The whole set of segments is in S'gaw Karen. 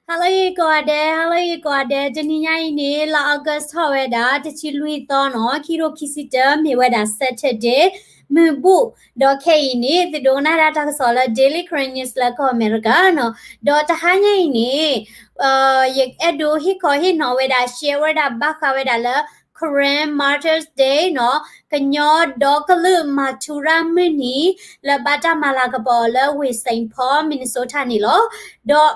ဟါလၢအဂ့ၤကိးဂၤဒဲး, ဟါလၢအဂ့ၤကိးဂၤဒဲး, တနံၤညါအံၤန့ၣ် လါ August ထီၣ်ဝဲဒၣ် တဆံလွံၢ်သီနီၤ, ခံထိခံဆံတၢ မ့ၢ်ဝဲဒၣ် Saturday မုၢ်ဘူၣ်, ဒီးခဲအံၤန့ၣ် သုဒိကနၣ်ဒၣ်တၢ်ကစီၣ်လၢ Daily Karen News လၢကီၢ်အမဲရကၤနီၤ, ဒီးတဟါညါအံၤန့ၣ် ယအဲၣ်ဒိးဟ့ၣ်ခီဟ့ၣ်နီၤဝဲဒၣ် share ဝဲဒၣ်ဘၣ်ဃးဝဲဒၣ်လၢ Karen Martyrs Day နီၤ, ကညီဒီကလုာ်မၤထူရၣ်မုၢ်နံၤ လၢဘၣ်တၢ်မၤလၤကပီၤအီၤလၢဝ့ၢ် Saint Paul Minnesota န့ၣ်လီၤ. ဒီး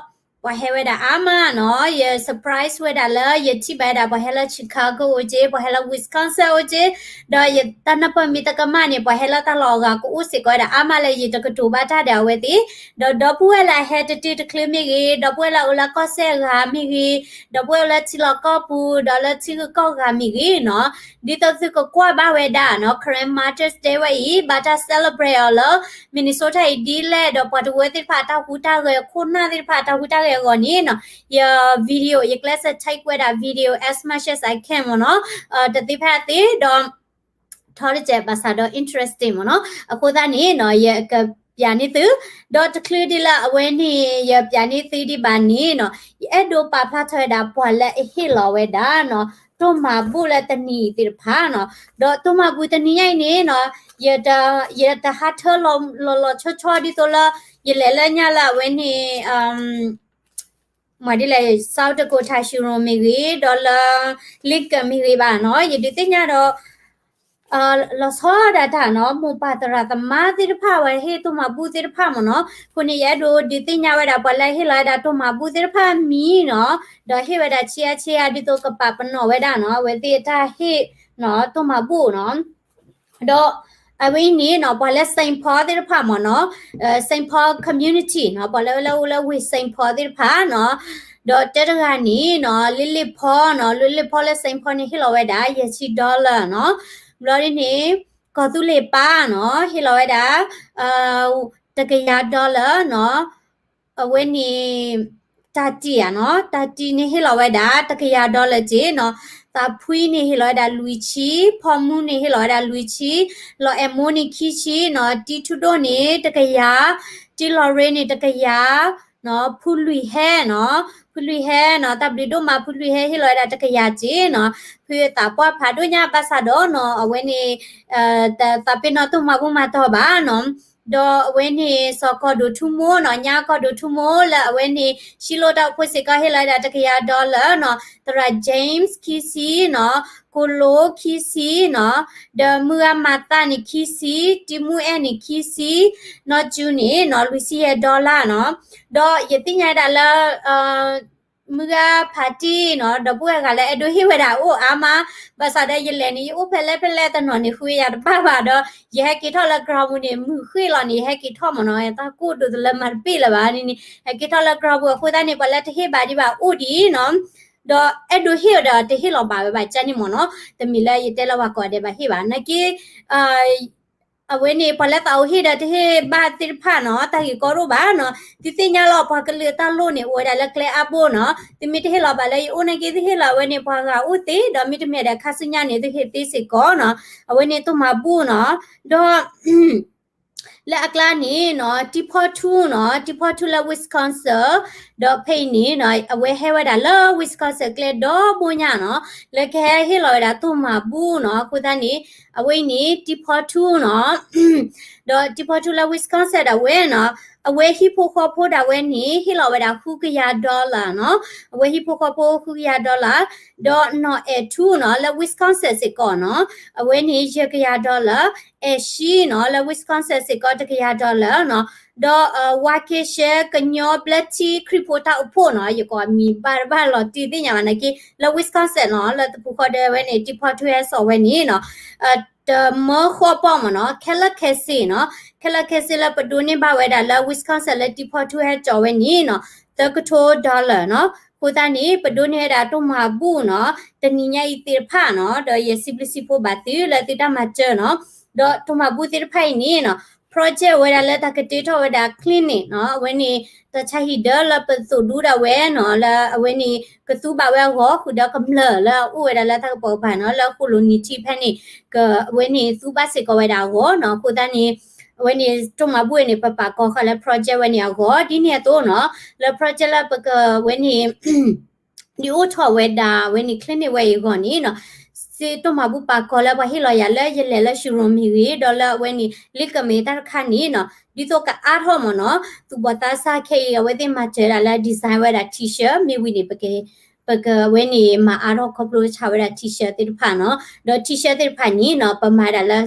ပှၤဟဲဝဲဒၣ်အါမးနီၤ, ယ surprise ဝဲဒၣ်လၢယထံၣ်ဘၣ်ဝဲဒၣ် ပှၤဟဲလၢ Chicago အိၣ်က့, ပှၤဟဲလၢ Wisconsin အိၣ်က့, ဒီးယတၢ်နၢ်ပၢၢ်မ့ၢ်တကမၣ်န့ၣ် ပှၤဟဲလၢတၢ်လီၢ်အဂၤကအိၣ်စ့ၢ်ကီးဝဲဒၣ်အါမးလၢယတကတိၤဘၣ်တၢ်ဒီးအဝဲသ့ၣ်, ဒီးဒီပုၢ်ဝဲၢ်လၢအဟဲတတုၤတချုးမ့ၢ်ဂ့ၤ, ဒီပုၢ်ဝဲၢ်လၢအအိၣ်လၢကီၢ်စဲၣ်အဂၤမ့ၢ်ဂ့ၤ, ဒီပုၢ်ဝဲၢ်လၢထံလီၢ်ကီၢ်ပူၤ ဒီးလၢထံဂုၤကီၢ်ဂၤမ့ၢ်ဂ့ၤနီၤ, ဒ်သိးသုကကွၢ်ဘၣ်ဝဲဒၣ်နီၤ Karen Martyrs Day ဝဲအံၤ ဘၣ်တၢ် celebrate အီၤလၢ Minnesota အံၤဒ်လဲၣ်, ဒီးပှၤတဝၢသ့ၣ်တဖၣ်အတၢ်ဟူးတၢ်ဂဲၤ, ခိၣ်နၢ်သ့ၣ်တဖၣ်အတၢ်ဟူးတၢ်ဂဲၤအဂီၢ်န့ၣ်နီၤ, ယ video ယကျဲးစၢး take ဝဲဒၣ် video as much as I can မ့ၢ်နီၤ, တသ့ဖဲအသ့ဒီး ထီတစဲးဘၣ်ဆၣ်ဒီး interesting မ့ၢ်နီၤ, အဃိသတးန့ၣ် ယကပျးန့ၢ်သု, ဒီးတချုးဒံးလၢအဝဲန့ၣ် ယပျးန့ၢ်သုဒံးဘၣ်န့ၣ်နီၤ, ယအဲၣ်ဒိးပာ်ဖျါထီၣ်ဝဲဒၣ် ပှၤလၢအဟ့ၣ်လီၤဝဲဒၣ်နီၤ တိၢ်မၤဘူၣ်လၢတနံၤအံၤသ့ၣ်တဖၣ်နီၤ, ဒီးတိၢ်မၤဘူၣ်တနံၤညါအံၤန့ၣ်နီၤ, ယတဟးထၢလီၤလီၤဆီဆီဒ်သိးလၢ ယလဲၤလၢညါလၢအဝဲန့ၣ် မ့ၢ်ဒ်လဲၣ် South Dakota ရှုရိၤမ့ၢ်ဂ့ၤ, ဒီးလၢ Lincoln မ့ၢ်ဂ့ၤဘၣ်နီၤ, ယဒုးသ့ၣ်ညါဒီး လီၤဆီဒၣ်တၢ်နီၤ, မိၢ်ပၢ်သရၣ်သမါသ့ၣ်တဖၣ် ပှၤဟ့ၣ်တိၢ်မၤဘူၣ်သ့ၣ်တဖၣ်မ့ၢ်နီၤ, အဃိန့ၣ် ယအဲၣ်ဒိးဒုးသ့ၣ်ညါဝဲဒၣ် ပှၤလၢဟ့ၣ်လီၤဝဲဒၣ်တိၢ်မၤဘူၣ်သ့ၣ်တဖၣ်မံၤနီၤ, ဒီးဟ့ၣ်ဝဲဒၣ်ဆံးအါဆံးအါ ဒ်သိးကပာ်ပနီၣ်ဝဲဒၣ်နီၤ, အဝဲသ့ၣ်အတၢ်ဟ့ၣ်နီၤ တိၢ်မၤဘူၣ်နီၤ ဒီးအဝဲအံၤန့ၣ်နီၤ ပှၤလၢ Saint Paul သ့ၣ်တဖၣ်မ့ၢ်နီၤ, Saint Paul community နီၤ, ပှၤလၢလၢအိၣ်လၢဝ့ၢ် Saint Paul သ့ၣ်တဖၣ်နီၤ, ဒီးတဲတဂၤန့ၣ်နီၤ လ့လ့ဖီနီၤ, လ့လ့ဖီလၢ Saint Paul န့ၣ် ဟ့ၣ်လီၤဝဲဒၣ် ယဲၢ်ဆံ dollar နီၤ, ဘျီဒ်န့ၣ် ကီၢ်သူလ့ၤပၢ်နီၤ ဟ့ၣ်လီၤဝဲဒၣ် တကယၤ dollar နီၤ, အဝဲန့ၣ် တၢ်တံၢ်ဧါနီၤ, တၢ်တံၢ်န့ၣ်ဟ့ၣ်လီၤဝဲဒၣ် တကယၤ dollar က့နီၤ, သးဖှံန့ၣ် ဟ့ၣ်လီၤဝဲဒၣ်လွံၢ်ဆံ, ဖီမူန့ၣ် ဟ့ၣ်လီၤဝဲဒၣ်လွံၢ်ဆံ, လီၤအဲၣ်မိန့ၣ် ခံဆံနီၤ, တံထူဒိၣ်န့ၣ် တကယၤ, တံလီၤရ့န့ၣ် တကယၤ, ဖုလွံၢ်ဟဲနီၤ, ဖုလွံၢ်ဟဲနီၤ, တၢ်ဘျုးဒိၣ်မး ဖုလွံၢ်ဟဲ ဟ့ၣ်လီၤဝဲဒၣ်တကယၤက့နီၤ, ဖုသးပှၢ်ဖးဒိၣ်ညါဘၣ်ဆၣ်ဒီးနီၤ အဝဲန့ၣ် သးပ့ၤနီၣ်တိၢ်မၤဘူၣ်မၤတီၢ်ဘၣ်နီၤ, ဒီးအဝဲန့ၣ် စီၤကီၢ်ဒိၣ်ထူမိၢ်နီၤ, ညါကီၢ်ဒိၣ်ထူမိၢ်လၢအဝဲန့ၣ် ရှံလိတၢ်အိၣ်ဖှိၣ်စ့ၢ်ကီး ဟ့ၣ်လီၤဝဲဒၣ်တကယၤ dollar နီၤ, သရၣ် James ခံဆံနီၤ, ကိၣ်လိခံဆံနီၤ, ဒီးမုၢ်ဂၤမၤသးန့ၣ်ခံဆံ, တံမူအဲၣ်န့ၣ်ခံဆံ, နီၢ်ကၠူန့ၣ်နီၤ လွံၢ်ဆံယဲၢ် dollar နီၤ, ဒီးယသ့ၣ်ညါဒၣ်လၢ မုၢ်ဂၤဖးတံၢ်နီၤ ဒီပုၢ်ဝဲၢ်ဂၤလၢအဲၣ်ဒိးဟ့ၣ်ဝဲဒၣ်အိၣ်အါမး, ဘၣ်ဆၣ်ဒီးယလဲၤန့ၣ် ယအိၣ်ဖဲလဲၣ်ဖဲလဲၣ်တနီၤန့ၣ် ဃုယၤတဘၣ်ဘၣ်ဒီး ယဟဲက့ၤထီၣ်လၢ ကရၢမူ န့ၣ် မုၢ်ဃ့ၢ်လီၤန့ၣ် ယဟဲက့ၤထီၣ်မ့ၢ်နီၤ, တၢ်ကိၢ်ဒိၣ်တလၢမၤတပ့ၢ်လၢၤဘၣ်န့ၣ်န့ၣ် ဟဲက့ၤထီၣ်လၢ ကရၢမူ အဃိသတးန့ၣ် ပှၤလၢတဟ့ၣ်ဘၣ်ဒံးဘၣ်အိၣ်ဒံးနီၤ, ဒီးအဲၣ်ဒိးဟ့ၣ်ဒီးတဟ့ၣ်လီၤဘၣ်ဝဲဘၣ်ကၢ်န့ၣ်မ့ၢ်နီၤ, တမ့ၢ်လၢယတဲလၢပှၤကိးဂၤဒဲးဘၣ်ဟ့ၣ်ဘၣ်နာ်က့ အဝဲန့ၣ် ပှၤလၢသးအိၣ်ဟ့ၣ်ဒီးတဟ့ၣ်ဘၣ်သ့ၣ်တဖၣ်နီၤ တၢ်ဂ့ၢ်ကီဒိၣ်ဘၣ်နီၤ, သုသ့ၣ်ညါလီၤ ပှၤကလုာ်တၢ်လိၣ်န့ၣ် အိၣ်ဝဲဒၣ်လၢကျဲအါဘိနီၤ, သုမ့ၢ်တဟ့ၣ်လီၤဘၣ်လၢယအိၣ်နာ်က့ သုဟ့ၣ်လီၤအဝဲန့ၣ် ပှၤဂၤအိၣ်သ့, ဒီးမ့တမ့ၢ်ဒီးခါဆူညါန့ၣ် သုဟ့ၣ်သ့စ့ၢ်ကီးနီၤ, အဝဲန့ၣ်တိၢ်မၤဘူၣ်နီၤ, ဒီး လၢအကျါန့ၣ်နီၤ တံဖီထူနီၤ, တံဖီထူလၢ Wisconsin, ဒီးဖဲအံၤန့ၣ်နီၤ အဝဲဟဲဝဲဒၣ်လၢ Wisconsin ကျဲဒီဘိညါနီၤ, လၢကဟဲဟ့ၣ်လီၤဝဲဒၣ်တိၢ်မၤဘူၣ်နီၤ, အဃိသတးန့ၣ် အဝဲအံၤန့ၣ် တံဖီထူနီၤ, ဒီးတံဖီထူလၢ Wisconsin ဒၣ်ဝဲနီၤ, အဝဲဟံၣ်ဖိဃီဖိဒၣ်ဝဲန့ၣ် ဟ့ၣ်လီၤဝဲဒၣ်ဃုကယၤ dollar နီၤ, အဝဲဟံၣ်ဖိဃီဖိဃုကယၤ dollar, ဒီးနီၢ်အဲၣ်ထူနီၤ လၢ Wisconsin စ့ၢ်ကီးနီၤ, အဝဲန့ၣ်ယဲၢ်ကယၤ dollar, အဲၣ်ရှံနီၤ လၢ Wisconsin စ့ၢ်ကီး တကယၤ dollar နီၤ, ဒီး ဝါက့ရှဲ ကညီဘျၢထံခရံာ်ဖိတၢ်အိၣ်ဖှိၣ်နီၤ, ယကိးမံၤဘၣ်တဘၣ်လီၤတံၢ်သ့ၣ်ညါဘၣ်နာ်က့ လၢ Wisconsin နီၤ, လၢတပူၤဃီဒီးဝဲန့ၣ် တံဖီထူဟဲစိာ်ဝဲန့ၣ်နီၤ, တမၢဃီပီၣ်မ့ၢ်နီၤ ခဲလၢာ်ခဲဆ့နီၤ, ခဲလၢာ်ခဲဆ့လၢပဒိးန့ၢ်ဘၣ်ဝဲဒၣ်လၢ Wisconsin လၢတံဖီထူဟဲစိာ်ဝဲန့ၣ်နီၤ, သၢကထိ dollar နီၤ, အဃိသတးန့ၣ် ပဒိးန့ၢ်ဝဲဒၣ်တိၢ်မၤဘူၣ်နီၤ, တနံၤညါအံၤသ့ၣ်တဖၣ်နီၤ, ဒီးယစံးဘျုးစံးဖှိၣ်ဘၣ်သုလၢသုတၢ်မၤစၢၤနီၤ, ဒီးတိၢ်မၤဘူၣ်သ့ၣ်တဖၣ်အံၤန့ၣ်နီၤ, project ဝဲဒၣ်လၢတၢ်ကတ့ထီၣ်ဝဲဒၣ် clinic နီၤ, အဝဲန့ၣ် တၢ်ဆါဟံၣ်ဒၢလၢပသိၣ်ဒူဒၣ်ဝဲနီၤ, လၢအဝဲန့ၣ် ကသူဘၣ်ဝဲအဂီၢ် ဃုာ်ဒီးကမျၢၢ်လၢအအိၣ်ဝဲဒၣ်လၢတၢ်ကပိာ်ကပၤနီၤ, လၢဃိၣ်လိၤနံၤထံဖဲန့ၣ် က အဝဲန့ၣ်သူဘၣ်စ့ၢ်ကီးဝဲဒၣ်အဂီၢ်နီၤ, အဃိသတးန့ၣ် အဝဲန့ၣ် တိၢ်မၤဘူၣ်ဝဲန့ၣ် ပပာ်ကီၤဃာ်လၢ project ဝဲန့ၣ်အဂီၢ် ဒ်န့ၣ်အသိးနီၤ လၢ project လၢပကဝဲန့ၣ် ဒုးအိၣ်ထီၣ်ဝဲဒၣ် အဝဲန့ၣ် clinic ဝဲအံၤအဂီၢ်န့ၣ်နီၤ စ့တိၢ်မၤဘူၣ်ပာ်ကီၤလၢပှၤဟ့ၣ်လီၤယၤလၢယလဲၤလၢ showroom မ့ၢ်ဂ့ၤ ဒီးလၢအဝဲန့ၣ် လ့ကမဲတၢ်တခါန့ၣ်နီၤ ဒ်သိးကအါထီၣ်မ့ၢ်နီၤ သူၣ်ဘီၣ်သးစၢ်ခဲအံၤ အဝဲသ့ၣ်မၤစၢၤဝဲဒၣ်လၢ design ဝဲဒၣ် T-shirt မ့ၢ်ဝံၤန့ၣ် ပက ပကဝဲန့ၣ် မၤအါထီၣ်ခီဖျိဆါဝဲဒၣ် T-shirt သ့ၣ်တဖၣ်နီၤ ဒီး T-shirt သ့ၣ်တဖၣ်န့ၣ်နီၤ ပမၤဒၣ်လၢ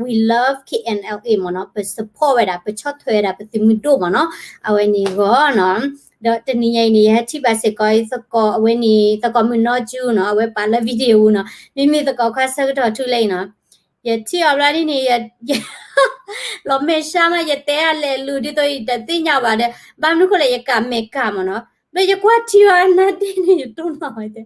We love K N L A မ့ၢ်နီၤ ပ support ဝဲဒၣ် ပဆီၣ်ထွဲဝဲဒၣ် ပသုးမုၢ်ဒိၣ်မ့ၢ်နီၤ အဝဲန့ၣ်အဂီၢ်နီၤ ဒီးတနံၤညါအံၤန့ၣ် ယဟဲထံၣ်ဘၣ်စ့ၢ်ကီး သကိးအဝဲန့ၣ် သကိးမုၣ်နီၢ်ကၠူနီၤ အဝဲပာ်လၢ video နီၤ မ့မ့ၢ်သကိးခွါဆၢကတီၢ်ထူလၢအံၤနီၤ ယထံၣ်အီၤဘျီဒ်န့ၣ် ယ လီၤမဲာ်ဆှးမး ယတဲအလဲၤလူၤဒ်သိးယတသ့ၣ်ညါဘၣ်ဒီး ဘၣ်မနုၤဃိလဲၣ် ယကးမဲာ်ကးမ့ၢ်နီၤ ဒီးယကွၢ်ထံအီၤနါဒ့န့ၣ် ယတိၢ်နီၣ်ဝဲတဲ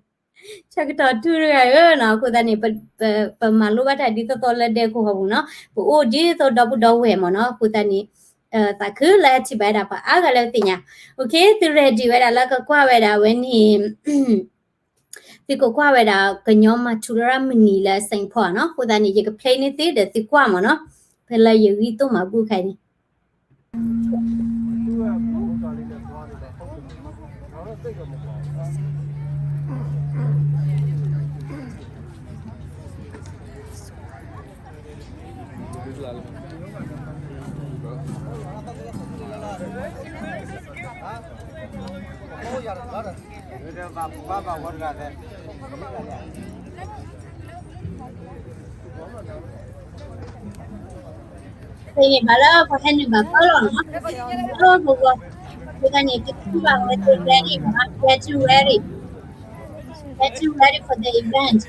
ဆၢကတီၢ်ထူတဂၤဧၢနီၤ အဃိသတးန့ၣ် ပ ပ ပမၤလိဘၣ်တၢ်ဒ်သိးသိးလၢဒဲကဝီၤပူၤနီၤ ပအိၣ်ဒ်သိးဒီပုၢ်ဒီဝဲၢ်မ့ၢ်နီၤ အဃိသတးန့ၣ် သးခုလၢထံၣ်ဘၣ်ဝဲဒၣ်ပှၤအါဂၤလၢသ့ၣ်ညါ OK သု ready ဝဲဒၣ်လၢကကွၢ်ဝဲဒၣ်အဝဲန့ၣ် သုကကွၢ်ဝဲဒၣ် ကညီမၤထူရၣ်မုၢ်နံၤလၢ Saint Paul နီၤ အဃိသတးန့ၣ် ယက play န့ၢ်သုဒီးသုကွၢ်မ့ၢ်နီၤ ဖဲလၢယဂံၢ်တိၢ်မၤဘူၣ်ခါအံၤန့ၣ် န့ၣ်ဘၣ်လၢပှၤဟဲနုာ်ဘၣ်ကီလီၤနီၤ ကီလီၤဘိဘိ အဃိသတးန့ၣ် ကထံၣ်ဘၣ်ဝဲသ့ၣ် ready မ့ၢ် getting ready getting ready for the event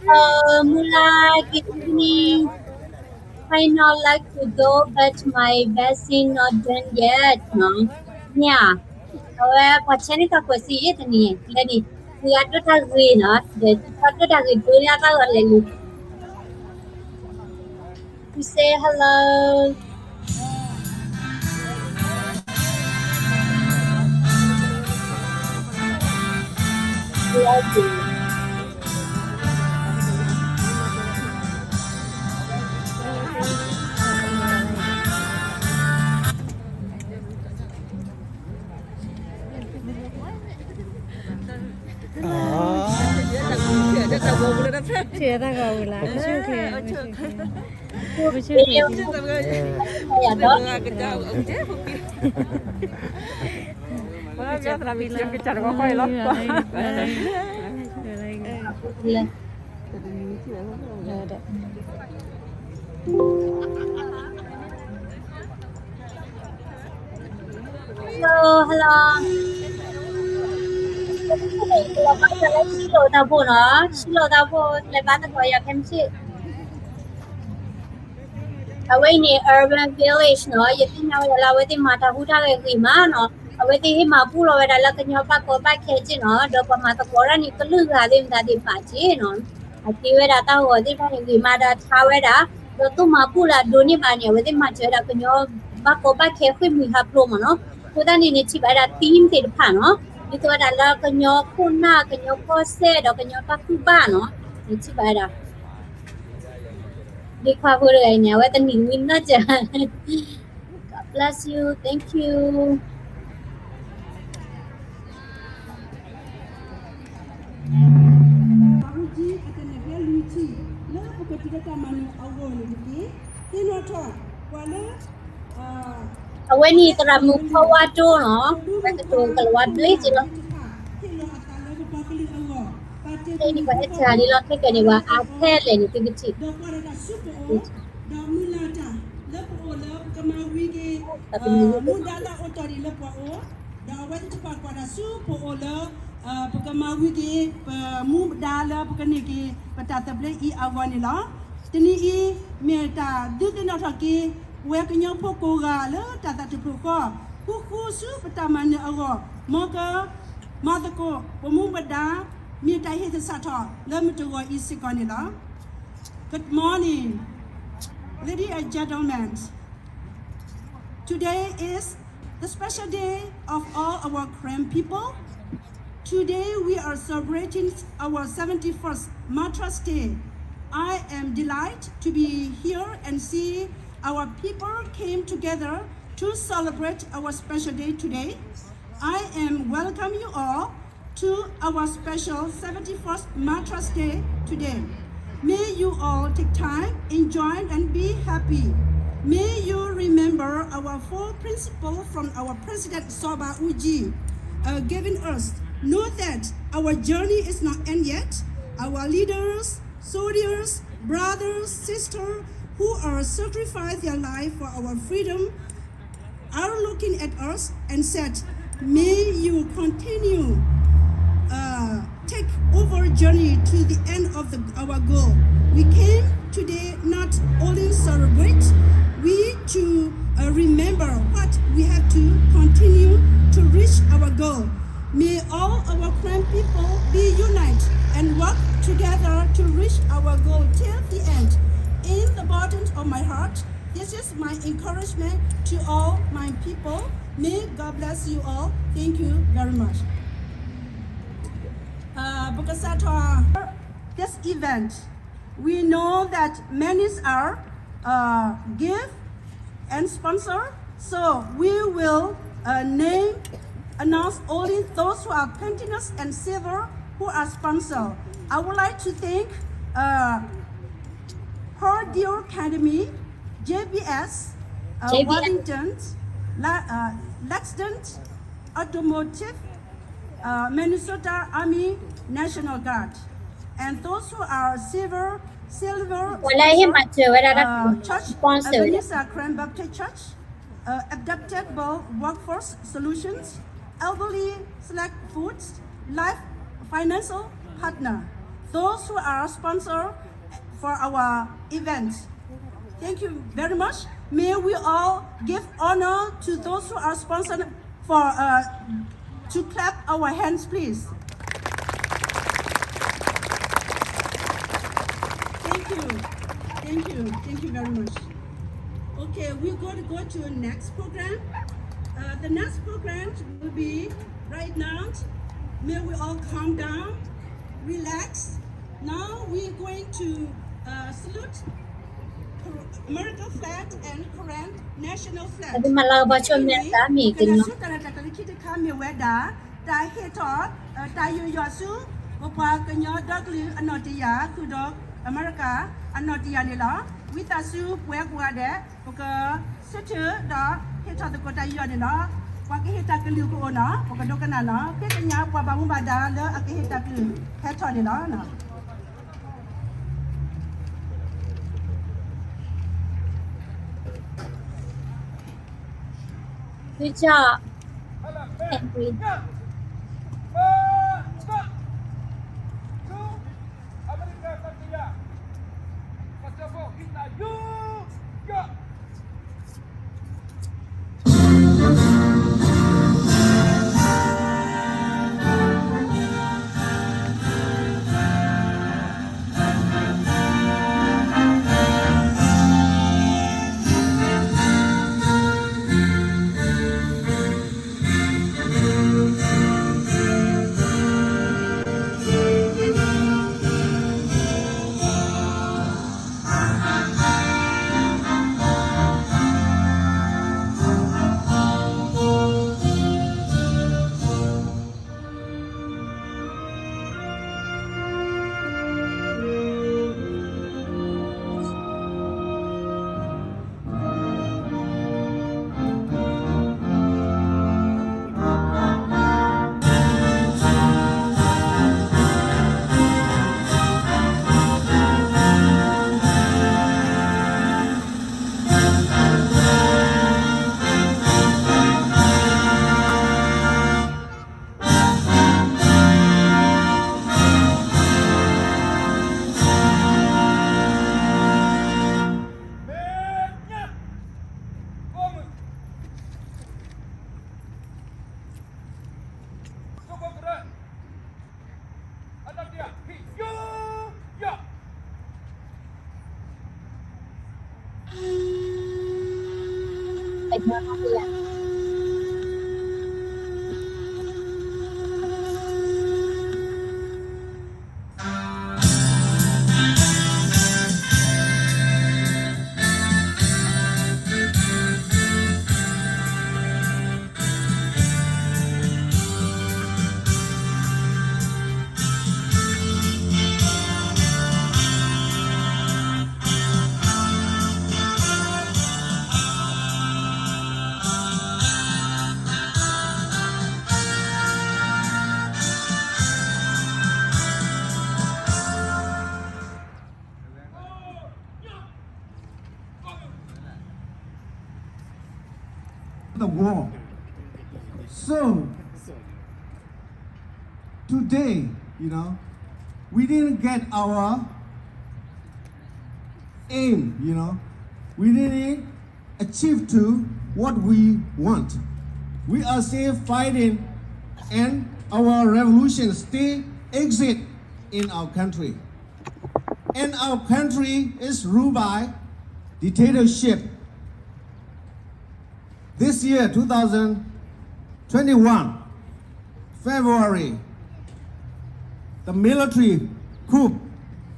မုၢ်လၢ် good evening. I not like to go, but my vaccine not done yet နီၤ မ့ၢ်ဧါ အဝဲပှၤဆဲန့ၢ်တၢ်ကွဲးစံးယဲၢ်တနံၤ လၢန့ၣ် သုဂၤဒိၣ်တၢ်ဂ့ၤနီၤ ဒီးသုတၢ်ဒိၣ်တၢ်ဂ့ၤဒိလၢအသးဂီၢ်လဲၤလူၤ We say hello. Love you. Hello, hello. လီၤဘၣ်လၢ ရှံလိာ်တၢ်ဖိနီၤ, ရှံလိာ်တၢ်ဖိ လဲၤဘါသကိးယၤဖဲမုၢ်ဆ့ၣ် အဝဲအံၤန့ၣ် urban village နီၤ, ယသ့ၣ်ညါဝဲဒၣ်လၢအဝဲသ့ၣ်မၤတၢ်ဟူးတၢ်ဂဲၤဂ့ၤမးနီၤ, အဝဲသ့ၣ်ဟ့ၣ်မၤဘူၣ်လီၤဝဲဒၣ်လၢကညီဘၣ်ကီဘၣ်ခဲက့နီၤ, ဒီးပှၤမၤသကိးတၢ်န့ၣ် ကလုာ်ဂၤသ့ၣ်မတၤသ့ၣ်တဖၣ်က့နီၤ, အက့ဝဲဒၣ်တၢ်ဂီၤသ့ၣ်တဖၣ်န့ၣ်ဂ့ၤမးဒီးထါဝဲဒၣ်, ဒီးသိၣ်မၤဘူၣ်လၢအဒိးန့ၢ်ဘၣ်န့ၣ် အဝဲသ့ၣ်မၤစၢၤဝဲဒၣ်ကညီဘၣ်ကီဘၣ်ခဲဃ့ၢ်မှံဟးဖျိးမးနီၤ, အဃိသတးန့ၣ်န့ၣ် ထံၣ်ဘၣ်ဝဲဒၣ် theme သ့ၣ်တဖၣ်နီၤ, ဒ်သိးဝဲဒၣ်လၢကညီခိၣ်နၢ် ကညီကီၢ်စဲၣ်ဒီးကညီတၢ်ကူၣ်ဘၣ်နီၤ, နထံၣ်ဘၣ်ဝဲဒၣ် ဒ်ခွါဖိတဂၤအံၤန့ၣ် အဝဲတနံၤဝံၤနီၢ်စၢၤ, God bless you, thank you. အဝဲန့ၣ်သရၣ်မုၣ်ဖီဝါတိၢ်နီၤ, ဝဲကတိၤကလၤဝါဘျ့က့လီၤ. ခဲအံၤန့ၣ်ပှၤဟဲစှၤလံလီၤ, ခဲကနံၣ်န့ၣ် ပှၤအါဖဲလဲၣ်န့ၣ် သုကထံၣ် ဒီးမုၢ်လၢ်တၢ်လၢပအိၣ်လၢပကမၤဝံၤက့ၤ မူဒါလၢအအိၣ်တီၢ်ဒံးလၢပှၤအိၣ်, ဒီးအဝဲသ့ၣ်တဖၣ်ကွၢ်တၢ်ဆူပအိၣ်လၢ ပကမၤဝံၤက့ၤ ပမူဒါလၢပကန့ၢ်က့ၤ ပတၢ်သဘျ့အံၤအဂီၢ်န့ၣ်လီၤ. တနံၤအံၤ မ့ၢ်တၢ်ဒုးသ့ၣ်နီၣ်ထီၣ်က့ၤ ပဝဲကညီဖိကိးဂၤလၢတၢ်သးတဖျၢၣ်ဃီ, ဃူဃူဆူပတၢ်မၤနၢၤအဂီၢ်, မ်က မၤသကိး ပမူပဒါ မ့ၢ်တၢ်ဟ့ၣ်သဆၣ်ထီၣ်လၢမုၢ်တဂီၤအံၤစ့ၢ်ကီးန့ၣ်လီၤ. Good morning, ladies and gentlemen. Today is the special day of all our Karen people. Today we are celebrating our seventy-first Martyrs' Day. I am delighted to be here and see our people came together to celebrate our special day today. I am welcome you all to our special seventy-first Martyrs Day today. May you all take time, enjoy, and be happy. May you remember our four principles from our President Soba Uji, uh, given us. Know that our journey is not end yet. Our leaders, soldiers, brothers, sisters who are sacrificed their life for our freedom are looking at us and said, "May you continue, uh, take over journey to the end of the, our goal." We came today not only celebrate, we to, uh, remember what we have to continue to reach our goal. May all our Karen people be united and work together to reach our goal till the end. In the bottom of my heart, this is my encouragement to all my people. May God bless you all. Thank you very much. Uh, ပကစးထီၣ် this event. We know that many are, uh, give and sponsor. So we will, uh, name, announce only those who are pensioners and silver who are sponsor. I would like to thank, uh, Purdue Academy, J B S, uh, J B S. Wellington, La-, uh, Lexington, Automotive, uh, Minnesota Army National Guard, and those who are silver, silver sponsor, uh, church, Ebenezer Karen Baptist Church, uh, Adaptable Workforce Solutions, Elderly Select Foods, Life Financial Partner, those who are sponsor for our event. Thank you very much. May we all give honor to those who are sponsored for, uh, to clap our hands, please. Thank you. Thank you. Thank you very much. Okay, we're going to go to the next program. Uh, the next program will be right now. May we all calm down, relax. Now we're going to, uh, salute American flag and Karen national flag. အဒိမၤလၤကပီၤဆိမဲာ်သးမ့ၢ်ကညီ ကနၣ်ဆူတၢ်ရဲၣ်တၢ်ကျဲၤခံတခါမ့ၢ်ဝဲဒၣ် တၢ်ဟ့ၣ်ထီၣ် တၢ်ယူးယီၣ်ဆူ ပပှၤကညီဒီကလုာ်အနီၢ်တယၢ် ဃုာ်ဒီးအမဲရကၤအနီၢ်တယၢ်န့ၣ်လီၤ. ဝံသးစူၤပှၤကိးဂၤဒဲး ပကဆၢထၢၣ်ဒီးဟ့ၣ်ထီၣ်သကိးတၢ်ယူးယီၣ်န့ၣ်လီၤ. ပှၤကဟ့ၣ်တၢ်ကလုၢ်ကအိၣ်နီၤ ပကဒိကနၣ်နီၤ ဃ့ကညးပှၤဘၣ်မူဘၣ်ဒါလၢအကဟ့ၣ်တၢ်ကလုၢ်ဟဲထီၣ်န့ၣ်လီၤ. Good job. Angry. So, today, you know, we didn't get our aim, you know, we didn't achieve to what we want. We are still fighting, and our revolution still exist in our country. And our country is ruled by dictatorship. This year, two thousand twenty-one, February, the military coup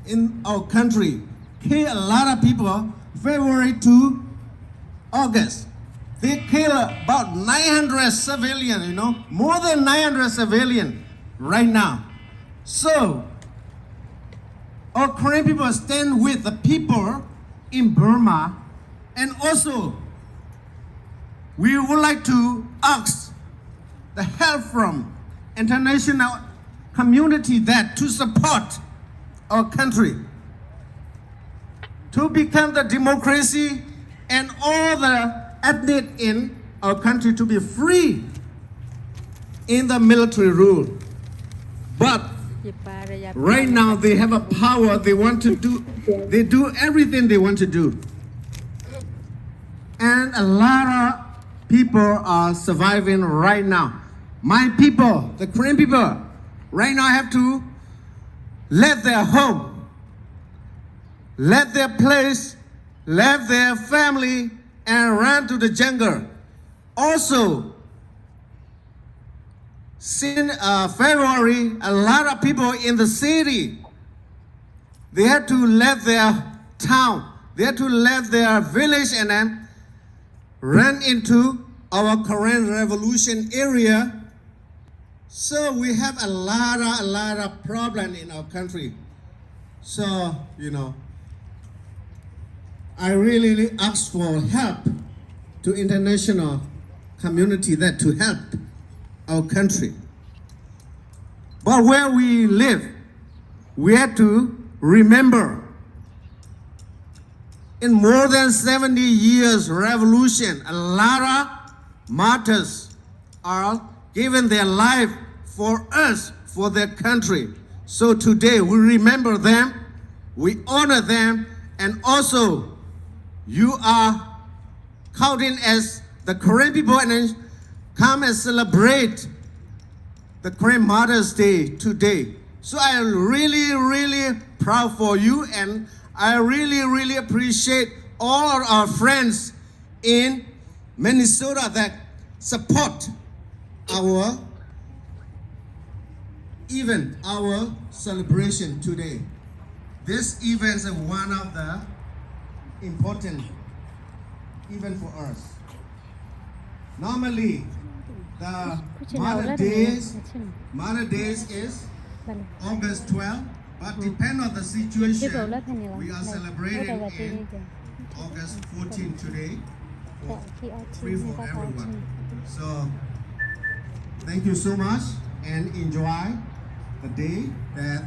in our country killed a lot of people. February to August, they killed about nine hundred civilians, you know, more than nine hundred civilians right now. So, our Karen people stand with the people in Burma, and also we would like to ask the help from international community that to support our country to become the democracy and all the ethnic in our country to be free in the military rule. But right now they have a power, they want to do, they do everything they want to do. And a lot of people are surviving right now. My people, the Karen people, right now have to left their home, left their place, left their family, and run to the jungle. Also, since uh, February, a lot of people in the city, they had to leave their town, they had to leave their village and then run into our Karen Revolution area. So we have a lot of, a lot of problem in our country. So, you know, I really ask for help to international community that to help our country. But where we live, we have to remember in more than seventy years revolution, a lot of martyrs are giving their life for us, for their country. So today we remember them, we honor them, and also you are counting as the Karen people and then come and celebrate the Karen Mother's Day today. So I am really, really proud for you, and I really, really appreciate all our friends in Minnesota that support our event, our celebration today. This event is one of the important event for us. Normally, the Mother Days, Mother Days is August twelve, but depend on the situation, we are celebrating in August fourteen today for free for everyone. So thank you so much and enjoy the day that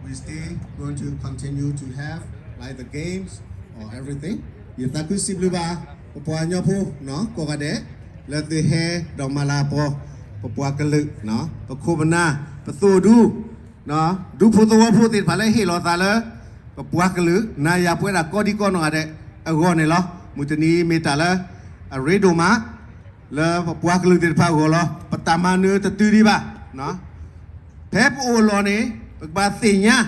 we still going to continue to have like the games or everything. ယသးခုစံးဘျုးဘၣ် ပပှၤကညီဖိ ကိးဂၤဒဲး လၢသုဟဲဒီးမၤလၤကပီၤ ပပှၤကလုာ် ပခိၣ်ပနၢ် ပသိၣ်ဒူ ဒူဖိသဝီဖိသ့ၣ်တဖၣ်လၢဟ့ၣ်လီၤသးလၢ ပပှၤကလုာ် နၤယၤပဝဲဒၣ်ကိးဒံကိးနီၢ်ဂၤဒဲးအဂီၢ်န့ၣ်လီၤ. မုၢ်တနံၤမ့ၢ်တၢ်လၢအရ့ဒိၣ်မး လၢပပှၤကလုာ်သ့ၣ်တဖၣ်အဂီၢ်လီၤ. ပတၢ်မၤနၢၤတတုၤဒံးဘၣ်. ဖဲပအိၣ်အလီၢ်န့ၣ် ပကဘၣ်သ့ၣ်ညါ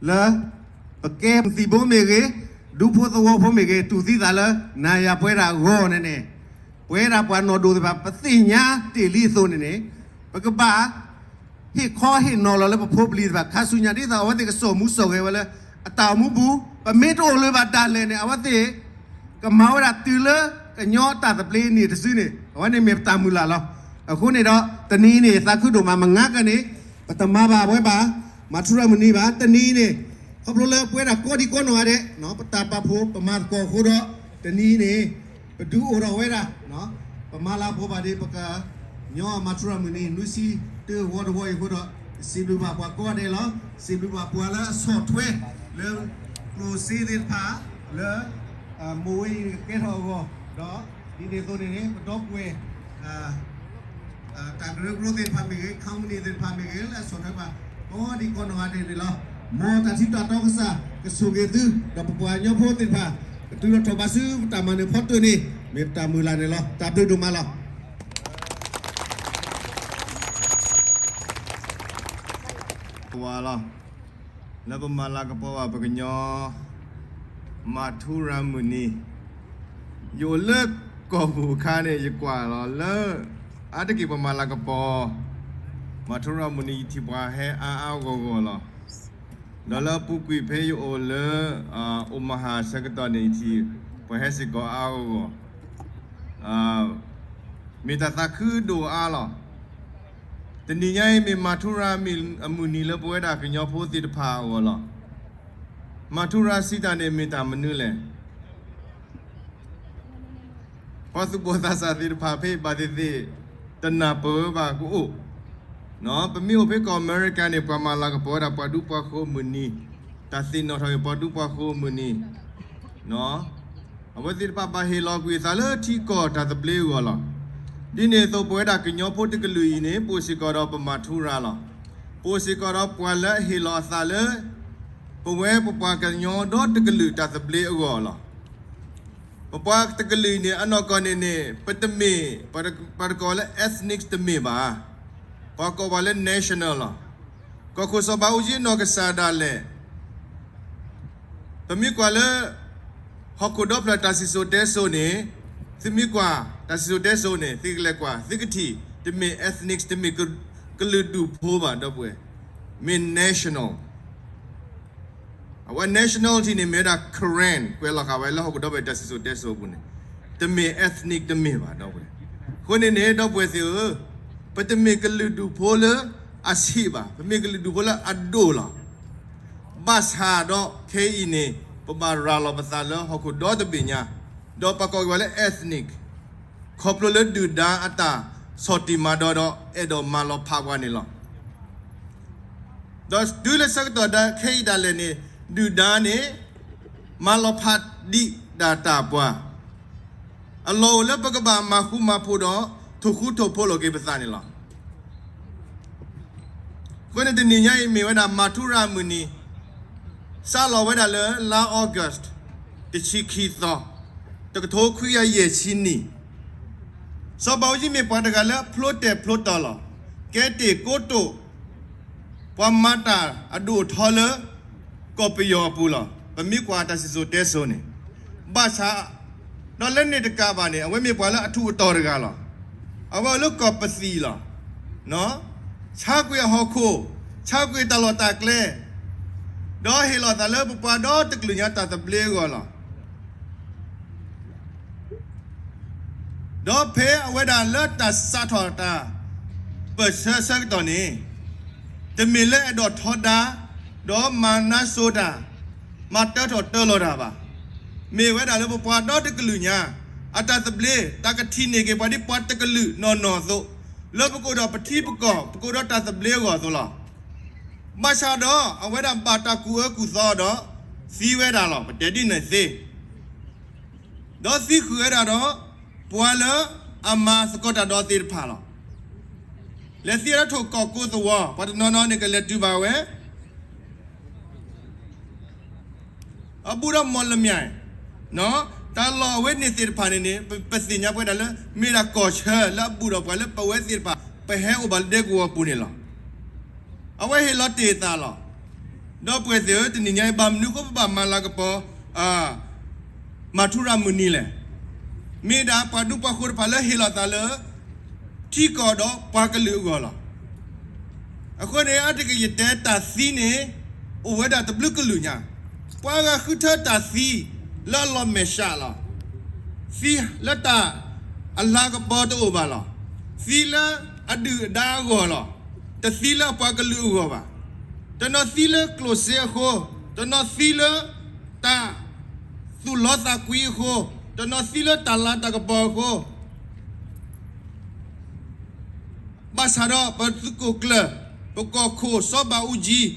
လၢ ပကဲမုၢ်သံၣ်ဘိမ့ၢ်ဂ့ၤ, ဒူဖိသဝီဖိမ့ၢ်ဂ့ၤ, တူၢ်သံသးလၢ နၤယၤပဝဲဒၣ်အဂီၢ်န့ၣ်န့ၣ်, ပဝဲဒၣ်ပှၤနီၢ်ဒိၣ်သ့ၣ်တဖၣ် ပသ့ၣ်ညါတ့ၢ်လံအသိးန့ၣ်န့ၣ်, ပကဘၣ် ဟ့ၣ်ခီဟ့ၣ်နီၤလီၤလၢပဖိပလံၤသ့ၣ်တဖၣ် ခါဆူညါဒ်သိးအဝဲသ့ၣ်ကစိာ်မူစိာ်ဂဲၤဝဲလၢ အတၢ်အိၣ်မူပူၤ, ပမ့ၢ်တအိၣ်လၢၤဘၣ်ဒၣ်လဲာ်န့ၣ် အဝဲသ့ၣ် ကမၤဝဲဒၣ်တုၤလၢကညီတၢ်သဘျ့န့ၣ်တစုန့ၣ်, အဝဲန့ၣ်မ့ၢ်ပတၢ်မုၢ်လၢ်လီၤ. အဃိန့ၣ်ဒီး တနံၤအံၤန့ၣ် သးခုဒိၣ်မး မုၢ်ဂၤကန့ၣ် ပတမၤဘၣ်ဝဲဘၣ် မၤထူရၤမုၢ်နံၤဘၣ်. တနံၤအံၤန့ၣ် ခီဖျိလၢပဝဲဒၣ်ကိးဒံကိးနီၢ်ဂၤဒဲး ပတၢ်ပာ်ဖှိၣ်ပမၤသကိးအဃိဒီး တနံၤအံၤန့ၣ် ပဒုးအိၣ်ထီၣ်ဝဲဒၣ် ပမၤလၤကပီၤဘၣ်ဒံး ပကညီမၤထူရၤမုၢ်နံၤ နွံဆံတၢဝီတဝီအံၤအဃိဒီး စံးဘျုးဘၣ်ပှၤကိးဂၤဒဲးလီၤ. စံးဘျုးဘၣ်ပှၤလၢအဆီၣ်ထွဲ လၢကျိၣ်စ့သ့ၣ်တဖၣ် လၢ မိၢ်ဝဲအံၤကကဲထီၣ်အဂီၢ် ဒီး ဒ်န့ၣ်အသိးန့ၣ်န့ၣ် ပဒီပုၢ်ဝဲၢ် တၢ်ကရၢကရိသ့ၣ်တဖၣ်မ့ၢ်ဂ့ၤ, ခီမနံၣ်သ့ၣ်တဖၣ်မ့ၢ်ဂ့ၤ လၢအဆီၣ်ထွဲပှၤ ကိးဒံကိးနီၢ်ဂၤဒဲးန့ၣ်လီၤ. မ်တၢ်ထံတၢ်တီကစၢ်ကဆိၣ်ဂ့ၤသု ဒီးပပှၤကညီဖိသ့ၣ်တဖၣ် ကတုၤလီၤထီၣ်ဘၣ်ဆူပတၢ်မၤနၢၤဖီတၢၢ်န့ၣ် မ့ၢ်ပတၢ်မုၢ်လၢ်န့ၣ်လီၤ. တၢ်ဘျုးဒိၣ်မးလီၤ. ဝါလီၤ. လၢပမၤလၤကပီၤဘၣ်ပကညီ မၤထူရၤမုၢ်နံၤ, ယအိၣ်လၢကီၢ်ပူၤအခါန့ၣ် ယကွၢ်လီၤလၢ အါတက့ၢ်ပှၤမၤလၤကပီၤ မၤထူရၤမုၢ်နံၤ ယထံၣ်ပှၤဟဲအါအါဂီၢ်ဂီၢ်လီၤ. ဒီးလၢအပူၤကွံာ်ဖဲယအိၣ်လၢ Omaha ဆၢကတီၢ်န့ၣ် ယထံၣ်ပှၤဟဲစ့ၢ်ကီးအါအါဂီၢ်ဂီၢ် မ့ၢ်တၢ်သးခုဒိၣ်အါလီၤ. တနံၤညါအံၤမ့ၢ်မၤထူရၤအမုၢ်နံၤလၢပဝဲဒၣ်ကညီဖိသ့ၣ်တဖၣ်အဂီၢ်လီၤ. မၤထူရၤစံးတၢ်န့ၣ်မ့ၢ်တၢ်မနုၤလဲၣ်. ပှၤသူၣ်ဘီၣ်သးစၢ်သ့ၣ်တဖၣ်ဖဲအံၤဘၣ်သ့ၣ်သ့ၣ် တနၢ်ပၢၢ်ဝဲဘၣ်ကအိၣ်, ပမ့ၢ်အိၣ်ဖဲကီၢ်အမဲရကၤန့ၣ် ပှၤမၤလၤကပီၤဝဲဒၣ်ပှၤဒူပှၤယိၤအမုၢ်နံၤ, တၢ်သ့ၣ်နီၣ်ထီၣ်က့ၤပှၤဒူပှၤယိၤအမုၢ်နံၤ အဝဲသ့ၣ်တဖၣ်ဘၣ်ဟ့ၣ်လီၤကွံာ်အသးလၢထံကီၢ်တၢ်သဘျ့အဂီၢ်လီၤ. ဒ်န့ၣ်အသိးပဝဲဒၣ်ကညီဖိတကလုာ်အံၤန့ၣ် ပအိၣ်စ့ၢ်ကီးဒီးပမၤထူရၤလီၤ. ပအိၣ်စ့ၢ်ကီးဒီးပှၤလၢအဟ့ၣ်လီၤအသးလၢ ပဝဲပပှၤကညီဒီတကလုာ်တၢ်သဘျ့အဂီၢ်လီၤ. ပပှၤတကလုာ်အံၤန့ၣ် အနီၢ်ကီၢ်န့ၣ်န့ၣ် ပတမ့ၢ် ပှၤတကိးလၢ ethnic တမ့ၢ်ဘၣ်. ပှၤကိးပှၤလၢ national လီၤ. ကီၢ်ခိၣ်စီၤဘးအူကၠံအနီၢ်ကစၢ်ဒၣ်လဲာ် ပမ့ၢ်ကွၢ်လၢ ဟီၣ်ခိၣ်ဒီဖျၢၣ်တၢ်စံၣ်စိၤတဲစိၤန့ၣ်, သုမ့ၢ်ကွၢ်တၢ်စံၣ်စိၤတဲစိၤန့ၣ် သုကလဲၤကွၢ် သုကထံၣ် တမ့ၢ် ethnic တမ့ၢ်ကလုာ်ဒူၣ်ဖိဘၣ် ဒီပုၢ်ဝဲၢ်, မ့ၢ် national အဝဲ nationality န့ၣ် မ့ၢ်ဝဲဒၣ် Karen ကွဲးလီၤဃာ်ဝဲလၢဟီၣ်ခိၣ်ဒီဖျၢၣ်တၢ်စံၣ်စိၤတဲစိၤအပူၤန့ၣ်, တမ့ၢ် ethnic တမ့ၢ်ဘၣ် ဒီပုၢ်ဝဲၢ်. အဃိန့ၣ်န့ၣ် ဒီပုၢ်ဝဲၢ်သ့ၣ်ဧၢ, ပတမ့ၢ်ကလုာ်ဒူၣ်ဖိလၢအဆံးဘၣ်, ပမ့ၢ်ကလုာ်ဒူၣ်ဖိလၢအဒိၣ်လီၤ. ဘၣ်ဆၣ်ဒီးခဲအံၤန့ၣ် ပဘၣ်ရၤလီၤပသးလၢဟီၣ်ခိၣ်ဒီတဘ့ၣ်ညါ, ဒီးပှၤကိးက့ၤဝဲလၢ ethnic ခီဖျိလၢဒုၣ်ဒါအတၢ်ဆီၣ်တံၢ်မၤဒီးဒီး အဲၣ်ဒိးမၤလီၤဖးပှၤန့ၣ်လီၤ. ဒီးတုၤလၢဆၢကတီၢ်ဒၣ်ခဲအံၤဒၣ်လဲာ်န့ၣ် ဒုၣ်ဒါန့ၣ် မၤလီၤဖးဒံးဒၣ်တၢ်ပှၤ, အလီၢ်အိၣ်လၢပကဘၣ်မၤဃူမၤဖိးဒီး ထိၣ်ဃူထိၣ်ဖိးလိာ်က့ၤပသးန့ၣ်လီၤ. အဃိန့ၣ်တနံၤညါအံၤမ့ၢ်ဝဲဒၣ်မၤထူရၤမုၢ်နံၤ, စးလီၤဝဲဒၣ်လၢလါ August တဆံခံသီ, တကထိခွံကယၤယဲၢ်ဆံနံၣ်, စီၤဘးအူကၠံမ့ၢ်ပှၤတဂၤလၢဖျိတဲာ်ဖျိတီၤလီၤ. ကဲတ့ၢ်ကိတိာ် ပှၤမၤတၢ်အဒိၣ်အထီလၢ ကီၢ်ပယီၤအပူၤလီၤ. ပမ့ၢ်ကွၢ်တၢ်စံၣ်စိၤတဲစိၤန့ၣ်, ဘၣ်ဆၣ် ဒီးလၢန့ၣ်တကးဘၣ်န့ၣ် အဝဲမ့ၢ်ပှၤလၢအထူးအတီၤတဂၤလီၤ. အဝဲအိၣ်လၢကီၢ်ပသံၣ်လီၤ. ဆါကွံာ်အဟီၣ်ခိၣ်, ဆါကွံာ်တၢ်လီၢ်တၢ်ကျဲ, ဒီးဟ့ၣ်လီၤသးလၢပပှၤဒီတကလုာ်ညါတၢ်သဘျ့အဂီၢ်လီၤ. ဒီးဖဲအဝဲဒၣ်လၢတၢ်စးထီၣ်တၢ်ပၢၢ်ဆၢဆၢကတီၢ်န့ၣ်, တမ့ၢ်လၢအဲၣ်ဒိးထီဒါ, ဒီးမၤနါစိၤတၢ်, မၤတၢထီၣ်တၢလီၤတၢ်ဘၣ်. မ့ၢ်ဝဲဒၣ်လၢပပှၤဒီတကလုာ်ညါ အတၢ်သဘျ့ တၢ်ကထံၣ်န့ၢ်က့ၤပှၤဒ်ပှၤတကလုာ်နီၢ်နီၢ်အသိး, လၢပကအိၣ်ဒီးပထံပကီၢ် ပကအိၣ်ဒီးတၢ်သဘျ့အဂီၢ်အသိးလီၤ. ဘၣ်ဆၣ်ဒီးအဝဲဒၣ်ဘၣ်တၢ်ကူၣ်အၢကူၣ်သီဒီး သံဝဲဒၣ်လီၤ. ပတဲဒ်န့ၣ်သ့ ဒီးသံဃုာ်ဝဲဒၣ်ဒီး ပှၤလၢအမၤသကိးတၢ်ဒီးသ့ၣ်တဖၣ်လီၤ. လဲၤသံအထိၣ်ကီၢ်ကိသဝီ, ပှၤတနီၤနီၤန့ၣ်ကလဲၤတုၤဘၣ်ဝဲ အဘူးဒီးမီၢ်လမၠဲၣ်, တၢ်လီၢ်အဝဲန့ၣ်သ့ၣ်တဖၣ်န့ၣ်န့ၣ် ပသ့ၣ်ညါပဝဲဒၣ်လၢ မ့ၢ်ဒၣ်ကီၢ်ဆၢလၢအဘူးဒီးပှၤလၢပဝဲသ့ၣ်တဖၣ် ပဟဲအိၣ်ဘၣ်လၢဒဲကဝီၤပူၤန့ၣ်လီၤ. အဝဲဟ့ၣ်လီၤတ့ၢ်အသးလီၤ. ဒီပုၢ်ဝဲၢ်သ့ၣ်ဧၢ, တနံၤညါအံၤ ဘၣ်မနုၤအဃိပဘၣ်မၤလၤကပီၤ မၤထူရၤမုၢ်နံၤလဲၣ်. မ့ၢ်ဒၣ်ပှၤဒူပှၤယိၤတဖၣ်လၢဟ့ၣ်လီၤသးလၢ ထံကီၢ်ဒီးပှၤကလုာ်အဂီၢ်လီၤ. အဃိန့ၣ် အါတက့ၢ်ယတဲတၢ်သံန့ၣ် အိၣ်ဝဲဒၣ်တဘျုးကလုာ်ညါ, ပှၤဂၤဃုထၢတၢ်သံလၢအလီၤမဲာ်ဆှးလီၤ. သံလၢတၢ်အလၤကပီၤတအိၣ်ဘၣ်လီၤ. သံလၢအဒုၣ်အဒါအဂီၢ်လီၤ. တသံလၢအပှၤကလုာ်အဂီၢ်ဘၣ်. တနီၤသံလၢကျိၣ်စ့အဃိ, တနီၤသံလၢတၢ်သူၣ်လီသးကွံအဃိ, တနီၤသံလၢတၢ်လၤတၢ်ကပီၤအဃိ, ဘၣ်ဆၣ်ဒီးပသုးခိၣ်ကျၢၢ်, ပကီၢ်ခိၣ်စီၤဘးအူကၠံ, ဒီး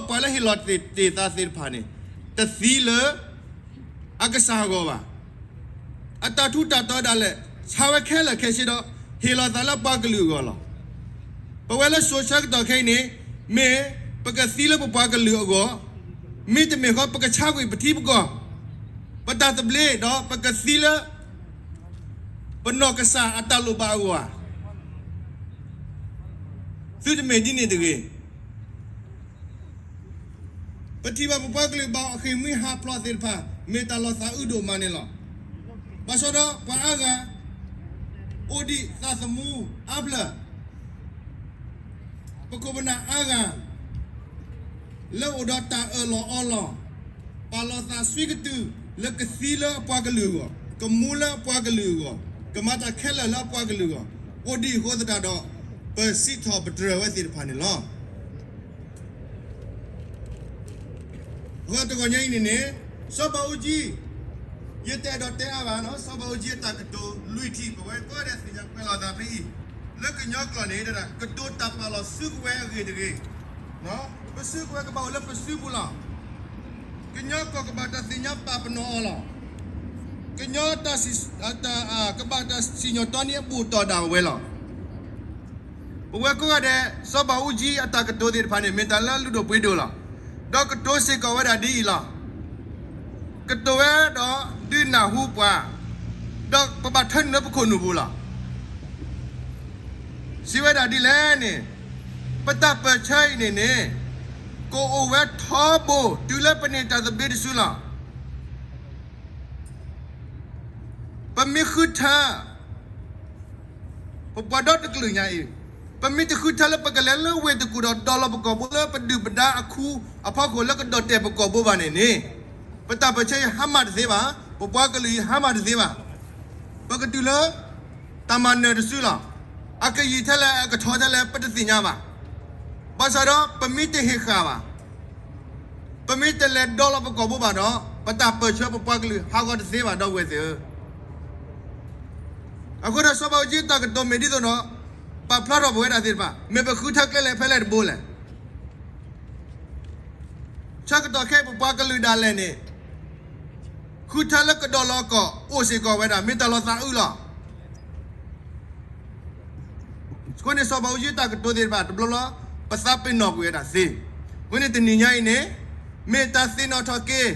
ပှၤလၢဟ့ၣ်လီၤတ့ၢ်သးသ့ၣ်တဖၣ်န့ၣ်, တသံလၢအကစၢ်အဂီၢ်ဘၣ်. အတၢ်ထူးတၢ်တီၤဒၣ်လဲာ် ဆါဝဲခဲလၢာ်ခဲဆ့ဒီး ဟ့ၣ်လီၤသးလၢပှၤကလုာ်အဂီၢ်လီၤ. ပဝဲလၢစိၤဆၢကတီၢ်ခဲအံၤန့ၣ် မ့ၢ်ပကသံလၢပပှၤကလုာ်အဂီၢ်, မ့တမ့ၢ်ဃီ ပကဆါကွံာ်ပထံပကီၢ်, ပတၢ်သဘျ့ဒီးပကသံလၢ ပနီၢ်ကစၢ်အတၢ်လိၣ်ဘၣ်အဂီၢ်ဧါ. သုတမ့ၢ်ဒ်န့ၣ်တဂ့ၤ. ပထံၣ်ဘၣ်ပပှၤကလုာ်ဘၣ်အဃ့ၢ်မှံဟးဖျိးသ့ၣ်တဖၣ် မ့ၢ်တၢ်လီၤသးအုးဒိၣ်မးန့ၣ်လီၤ. ဘၣ်ဆၣ်ဒီးပှၤအါဂၤ အိၣ်ဒံးသးသမူအါဖျၢၣ်, ပခိၣ်ပနၢ်အါဂၤ လၢအိၣ်ဒီးတၢ်အၢၣ်လီၤအီလီၤ, ပာ်လီၤသးစွံကတုၤလၢကသံလၢအပှၤကလုာ်အဂီၢ်, ကမူလၢအပှၤကလုာ်အဂီၢ်, ကမၤတၢ်ခဲလၢာ်လၢအပှၤကလုာ်အဂီၢ်, အိၣ်ဒံးအဃိသတးဒီး ပစံးထီၣ်ပတြၢၤဝဲသ့ၣ်တဖၣ်န့ၣ်လီၤ. အဃိတဂီၢ်ညါအံၤန့ၣ်န့ၣ် စီၤဘးအူကၠံ ယတအဲၣ်ဒိးတဲအါဘၣ်, စီၤဘးအူကၠံအတၢ်ကတိၤလွံၢ်ထံၣ် ပဝဲကိးဂၤဒဲးသ့ၣ်ညါကွဲးလီၤသးဖဲအံၤ, လၢကညီကျိာ်န့ၣ် ကတိၤတၢ်ပာ်လီၤစုကဝဲၤအဂ့ၢ်တဂ့ၤ, ပစုကဝဲၤကဘၣ်အိၣ်လၢပစုပူၤလီၤ. ကညီကီၢ်ကဘၣ်တၢ်သ့ၣ်ညါပာ်ပနီၣ်အီၤလီၤ. ကညီတၢ်စံၣ်, ကဘၣ်တၢ်စံၣ်ညီၣ်တီန့ၢ်အဘူၣ်တီၢ်ဒၣ်ဝဲလီၤ. ပဝဲကိးဂၤဒဲး စီၤဘးအူကၠံအတၢ်ကတိၤသ့ၣ်တဖၣ်န့ၣ် မ့ၢ်တၢ်လၢအလုၢ်ဒိၣ်ပှ့ၤဒိၣ်လီၤ. ဒီးကတိၤစ့ၢ်ကီးဝဲဒၣ်ဒ်အံၤလီၤ. ကတိၤဝဲဒီးဒုးနၢ်ဟူပှၤ, ဒီးပဘၣ်ထၢနုာ်လၢပခိၣ်နူာ်ပူၤလီၤ. စံးဝဲဒၣ်ဒ်လဲၣ်န့ၣ်, ပတၢ်ပၢၢ်ဆၢအံၤန့ၣ်န့ၣ် ကအိၣ်ဝဲထီဘိတုၤလၢပန့ၢ်တၢ်သဘျ့တစုလီၤ. ပမ့ၢ်ဃုထၢ ပပှၤဒီတကလုာ်ညါအံၤ, ပမ့ၢ်တဃုထၢလၢပကလဲၤလၢဝ့ၢ်တကူၣ်ဒီးဒိးလီၤပကိာ်ဘိလၢပဒုၣ်ပဒါအခူအဖီခိၣ်လၢကဒိးတဲာ်ပကိာ်ဘိဘၣ်န့ၣ်န့ၣ်, ပတၢ်ပၢၢ်ဆၢအံၤဟါမၢ်တသ့ဘၣ်, ပပှၤကလုာ်အံၤဟါမၢ်တသ့ဘၣ်. ပကတုၤလၢ တၢ်မၤနၢၤတစုလီၤ. အကယံာ်ထဲလဲၣ် အကထီထဲလဲၣ် ပတသ့ၣ်ညါဘၣ်. ဘၣ်ဆၣ်ဒီးပမ့ၢ်တဟ့ၣ်ဃာ်ဘၣ်, ပမ့ၢ်တလဲၤဒိးလီၤပကိာ်ဘိဘၣ်ဒီး ပတၢ်ပၢၢ်ဆၢပပှၤကလုာ်ဟးဂီၤတသ့ဘၣ် ဒီပုၢ်ဝဲၢ်သ့ၣ်ဧၢ. အဃိဒီးစီၤဘးအူကၠံတၢ်ကတိၤမ့ၢ်ဒ်သိးဒီး ပာ်ဖျါထီၣ်ပဝဲဒၣ်သ့ၣ်တဖၣ် မ့ၢ်ပဃုထၢကျဲလဲၣ်ဖဲလဲၣ်တဘိလဲၣ်. ဆၢကတီၢ်ခဲအံၤပပှၤကလုာ်ဒၣ်လဲာ်န့ၣ် ဃုထၢလၢကဒိးလီၤကီာ် အိၣ်စ့ၢ်ကီးဝဲဒၣ် မ့ၢ်တၢ်လီၤသးအုးလီၤ. အဃိန့ၣ် စီၤဘးအူကၠံတၢ်ကတိၤသ့ၣ်တဖၣ်တဘျီလီၤ ပသးပ့ၤနီၣ်ကွံာ်ဝဲဒၣ်သ့. အဃိန့ၣ်တနံၤညါအံၤန့ၣ် မ့ၢ်တၢ်သ့ၣ်နီၣ်ထီၣ်က့ၤ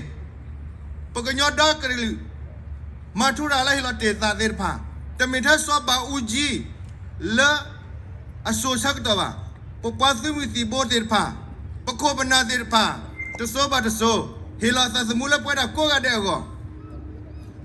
ပကညီဒီကလုာ် မၤထူရၤလၢဟ့ၣ်လီၤတ့ၢ်သးသ့ၣ်တဖၣ်, တမ့ၢ်ထဲစီၤဘးအူကၠံ လၢ အစိၤဆၢကတီၢ်ဘၣ်, ပပှၤသုးမုၢ်သံၣ်ဘိသ့ၣ်တဖၣ်, ပခိၣ်ပနၢ်သ့ၣ်တဖၣ်, တစိၤဘၣ်တစိၤ ဟ့ၣ်လီၤသးသမူလၢပဝဲဒၣ်ကိးဂၤဒဲးအဂီၢ်,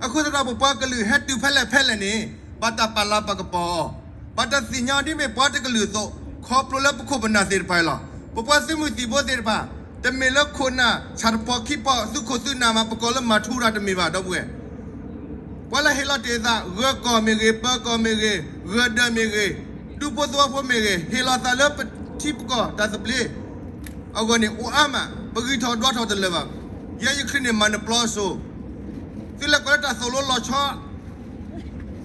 အဃိသတးဒီးပပှၤကလုာ်ဟဲတုၤဖဲလဲၣ်ဖဲလဲၣ်န့ၣ် ဘၣ်တၢ်ပာ်လၤပာ်ကပီၤအီၤ, ဘၣ်တၢ်သ့ၣ်ညါအီၤဒ်မ့ၢ်ပှၤတကလုာ်အသိး, ခီဖျိလၢပခိၣ်ပနၢ်သ့ၣ်တဖၣ်အံၤလီၤ. ပပှၤသုးမုၢ်သံၣ်ဘိသ့ၣ်တဖၣ်, တမ့ၢ်လၢခိၣ်နၢ် ဆၣ်တပီၤခံပီၤ သုးခိၣ်သုးနၢ်မး ပကိးလၢမၤထူရၤတမ့ၢ်ဘၣ် ဒီပုၢ်ဝဲၢ် ပှၤလၢဟ့ၣ်လီၤတ့ၢ်အသး ဂၢၢ်ကီၢ်မ့ၢ်ဂ့ၤ, ပၢၤကီၢ်မ့ၢ်ဂ့ၤ, ဂၢၢ်ဒၢးမ့ၢ်ဂ့ၤ, ဒူဖိသဝီဖိမ့ၢ်ဂ့ၤ, ဟ့ၣ်လီၤသးလၢပထံပကီၢ်တၢ်သဘျ့အဂီၢ်န့ၣ် အိၣ်အါမး, ပဂံၢ်ထီၣ်ဒွးထီၣ်တလၢာ်ဘၣ်. ယဲယချံန့ၣ် မၤနပျီအစိၤ, သုလဲၤကွၢ်လၢတၢ်သိၣ်လိလီၤဆီ,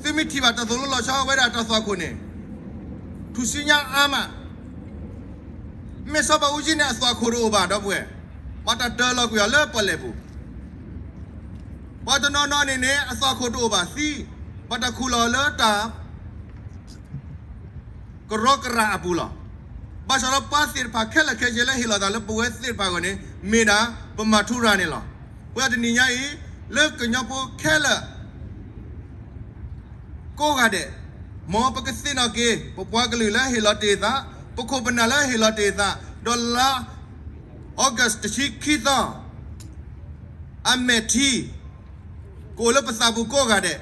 သုမ့ၢ်ထံၣ်ဘၣ်တၢ်သိၣ်လိလီၤဆီဝဲဒၣ်တၢ်သွၣ်ခိၣ်န့ၣ်, ထူၣ်စုညါအါမး. မ့ၢ်စီၤဘးအူကၠံန့ၣ် အသွၣ်ခိၣ်တအိၣ်ဘၣ် ဒီပုၢ်ဝဲၢ်, ဘၣ်တၢ်တၢလီၤကွံာ်အီၤလၢပီၣ်လဲၣ်ပူၤ, ပှၤတနီၤနီၤန့ၣ်န့ၣ် အသွၣ်ခိၣ်တအိၣ်ဘၣ်သံ, ဘၣ်တၢ်ခူၣ်လီၤအီၤလၢတၢ် ကရီကရၢအပူၤလီၤ. ဘၣ်ဆၣ်ဒီးပှၤသ့ၣ်တဖၣ်ခဲလၢာ်ခဲဆ့လၢဟ့ၣ်လီၤသးလၢပဝဲသ့ၣ်တဖၣ်အဂီၢ်န့ၣ် မ့ၢ်ဒၣ်ပမၤထူရၤန့ၣ်လီၤ. ပှၤတနံၤညါအံၤ လၢကညီဖိခဲလၢာ် ကိးဂၤဒဲး, မ်ပကသ့ၣ်နီၣ်က့ၤ ပပှၤကလုာ်လၢဟ့ၣ်လီၤတ့ၢ်အသး, ပခိၣ်ပနၢ်လၢဟ့ၣ်လီၤတ့ၢ်အသး, ဒီးလါ August တဆံခံသီ အမဲာ်ထံ ကအိၣ်လၢပသးပူၤကိးဂၤဒဲး,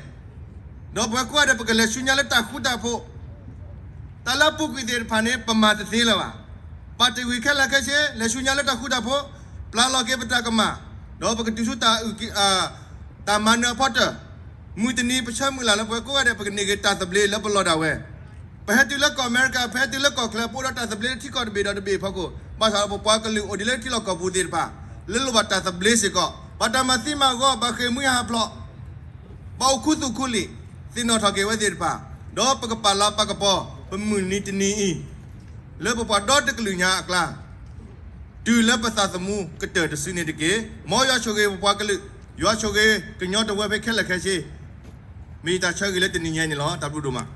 ဒီးပဝဲကိးဂၤဒဲး ပကလဲၤဆူညါလၢတၢ်ဃူတၢ်ဖိး, တၢ်လၢအပူၤကွံာ်သ့ၣ်တဖၣ်န့ၣ် ပမၤတသ့လၢၤဘၣ်. ပာ်တ့ၢ်ကွံာ်ခဲလၢာ်ခဲဆ့ လဲၤဆူညါလၢတၢ်ဃူတၢ်ဖိး, ပျၢ်လီၤက့ၤပတၢ်ကမၣ်, ဒီးပကတုၤဆူတၢ်အုၣ်က့ၤ တၢ်မၤနၢၤအဖီတၢၢ်, မုၢ်တနံၤပဆၢမုၢ်လၢ်လၢပဝဲကိးဂၤဒဲး ပကန့ၢ်က့ၤတၢ်သဘျ့လၢပလီၢ်ဒၣ်ဝဲ, ပဟဲတုၤလၢကီၢ်အမဲရကၤ, ပဟဲတုၤလၢကီၢ်ချၢ, ပအိၣ်ဒီးတၢ်သဘျ့လၢထံကီၢ်တဘ့ၣ်ဒီးတဘ့ၣ်အဖီခိၣ်, ဘၣ်ဆၣ်ဒီးပပှၤကလုာ်အိၣ်ဒံးလၢထံလီၢ်ကီၢ်ပူၤသ့ၣ်တဖၣ်, လၢလိၣ်ဘၣ်တၢ်သဘျ့စ့ၢ်ကီး, ဘၣ်တၢ်မၤသံမၤဂီၤ, ဘၣ်ဃ့ၢ်မှံဟးဖျိး, ဘၣ်အိၣ်ခူသူၣ်ခူလံာ်, သ့ၣ်နီၣ်ထီၣ်က့ၤဝဲသ့ၣ်တဖၣ်, ဒီးပကပာ်လၤပာ်ကပီၤ ပမုၢ်နံၤတနံၤအံၤ လၢပပှၤဒီတကလုာ်ညါအကျါ, တုၤလၢပသးသမူကတၢၢ်တစုန့ၣ်တက့ၢ်. မ်ယွၤဆိၣ်ဂ့ၤပပှၤကလုာ်, ယွၤဆိၣ်ဂ့ၤကညီတဝၢဖဲခဲလၢာ်ခဲဆ့, မ့ၢ်ယတၢ်ဆၢဂ့ၤလၢတနံၤညါအံၤန့ၣ်လီၤ. တၢ်ဘျုးဒိၣ်မး.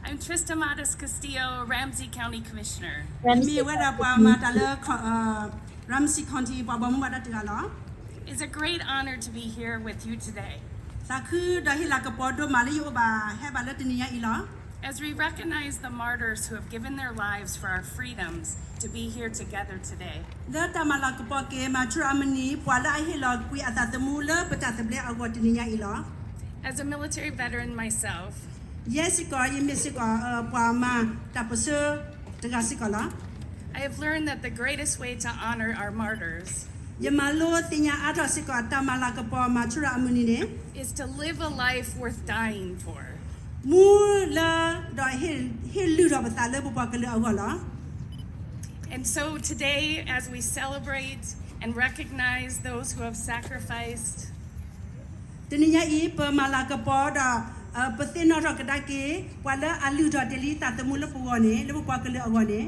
I'm Trista Matas Castillo, Ramsey County Commissioner. ယမ့ၢ်ဝဲဒၣ်ပှၤမၤတၢ်လၢ Ramsey County ပှၤဘၣ်မူဘၣ်ဒါတဂၤလီၤ. It's a great honor to be here with you today. သးခုဒီးဟ့ၣ်လၤကပီၤဒိၣ်မးလၢယအိၣ်ဘၣ်ဟဲဘၣ်လၢတနံၤညါအံၤလီၤ. As we recognize the martyrs who have given their lives for our freedoms to be here together today. လၢတၢ်မၤလၤကပီၤက့ၤ မၤထူရၤအမုၢ်နံၤ ပှၤလၢအဟ့ၣ်လီၤကွံာ်အသးသမူလၢပတၢ်သဘျ့အဂီၢ်တနံၤညါအံၤလီၤ. As a military veteran myself, ယဲစ့ၢ်ကီး ယမ့ၢ်စ့ၢ်ကီး ပှၤမၤတၢ်ပၢၢ်ဆၢတဂၤစ့ၢ်ကီးလီၤ. I have learned that the greatest way to honor our martyrs ယမၤလိသ့ၣ်ညါအါထီၣ်စ့ၢ်ကီး တၢ်မၤလၤကပီၤမၤထူရၤအမုၢ်နံၤန့ၣ် is to live a life worth dying for. မူလၢ ဒီးဟ့ၣ်လုၢ်ထီၣ်ပသးလၢပပှၤကလုာ်အဂီၢ်လီၤ. And so today, as we celebrate and recognize those who have sacrificed တနံၤညါအံၤ ပမၤလၤကပီၤဒီး ပသ့ၣ်နီၣ်ထီၣ်ကဒါက့ၤ ပှၤလၢအလုၢ်ထီၣ်တ့ၢ်လံတၢ်သမူလၢပဂီၢ်န့ၣ် လၢပပှၤကလုာ်အဂီၢ်န့ၣ်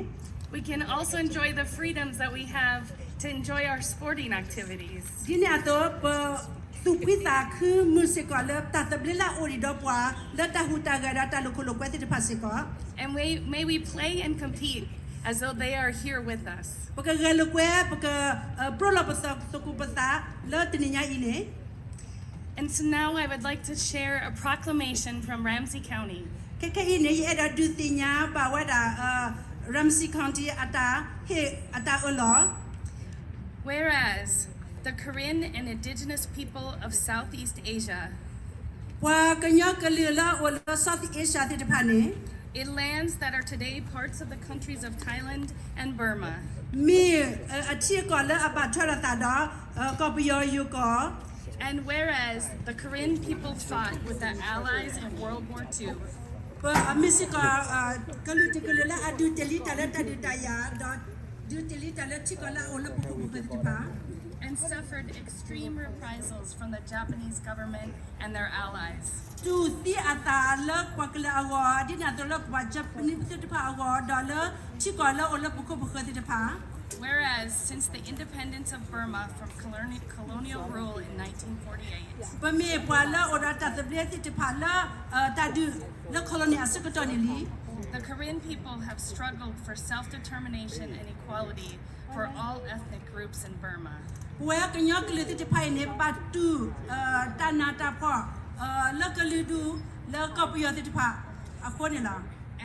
we can also enjoy the freedoms that we have to enjoy our sporting activities. ဒ်န့ၣ်အသိး ပသူၣ်ဖှံသးခုမုာ်စ့ၢ်ကီးလၢတၢ်သဘျ့လၢအအိၣ်ဒံးဒီးပှၤ လၢတၢ်ဟူးတၢ်ဂဲၤဒီးတၢ်လိာ်ခိၣ်လိာ်ကွဲသ့ၣ်တဖၣ်စ့ၢ်ကီး And we, may we play and compete as though they are here with us. ပကဂဲၤလိာ်ကွဲ ပကပြိလီၤပသကိးပသးလၢတနံၤညါအံၤန့ၣ် And so now I would like to share a proclamation from Ramsey County. ခဲခဲအံၤန့ၣ် ယအဲၣ်ဒိးဒုးသ့ၣ်ညါဘၣ်ဝဲဒၣ် Ramsey County အတၢ်ဟ့ၣ်အတၢ်အၢၣ်လီၤ Whereas the Karen and Indigenous people of Southeast Asia ပှၤကညီကလုာ်လၢအအိၣ်လၢ Southeast Asia သ့ၣ်တဖၣ်န့ၣ် in lands that are today parts of the countries of Thailand and Burma မ့ၢ်အထံအကီၢ်လၢအဘၣ်ထွဲလိာ်သးဒီး ကီၢ်ပယီၤယိၤကီၢ် And whereas the Karen people fought with their allies in World War Two ပမ့ၢ်စ့ၢ်ကီး ကလုာ်တကလုာ်လၢအဒုးတ့ၢ်လံတၢ်လၢတၢ်ဒုးတၢ်ယၤ ဒီးဒုးတ့ၢ်လံတၢ်လၢထံကီၢ်လၢအအိၣ်လၢပခိၣ်ပဃၢၤသ့ၣ်တဖၣ် and suffered extreme reprisals from the Japanese government and their allies. တူၢ်သံအသးလၢပှၤကလုာ်အဂီၢ် ဒ်န့ၣ်အသိးလၢပှၤ Japanese သ့ၣ်တဖၣ်အဂီၢ် ဒီးလၢထံကီၢ်လၢအအိၣ်လၢပခိၣ်ပဃၢၤသ့ၣ်တဖၣ် Whereas since the independence of Burma from colonial rule in nineteen forty-eight, ပမ့ၢ်ပှၤလၢအအိၣ်ဒီးတၢ်သဘျ့သ့ၣ်တဖၣ်လၢ တၢ်ဒုးလၢ colonial အဆၢကတီၢ်န့ၣ်လံ the Karen people have struggled for self-determination and equality for all ethnic groups in Burma. ပဝဲကညီကလုာ်သ့ၣ်တဖၣ်အံၤန့ၣ် ပဘၣ်တူၢ် တၢ်နးတၢ်ဖှီၣ် လၢကလုာ်ဒူၣ် လၢကီၢ်ပယီၤသ့ၣ်တဖၣ်အဃိန့ၣ်လီၤ.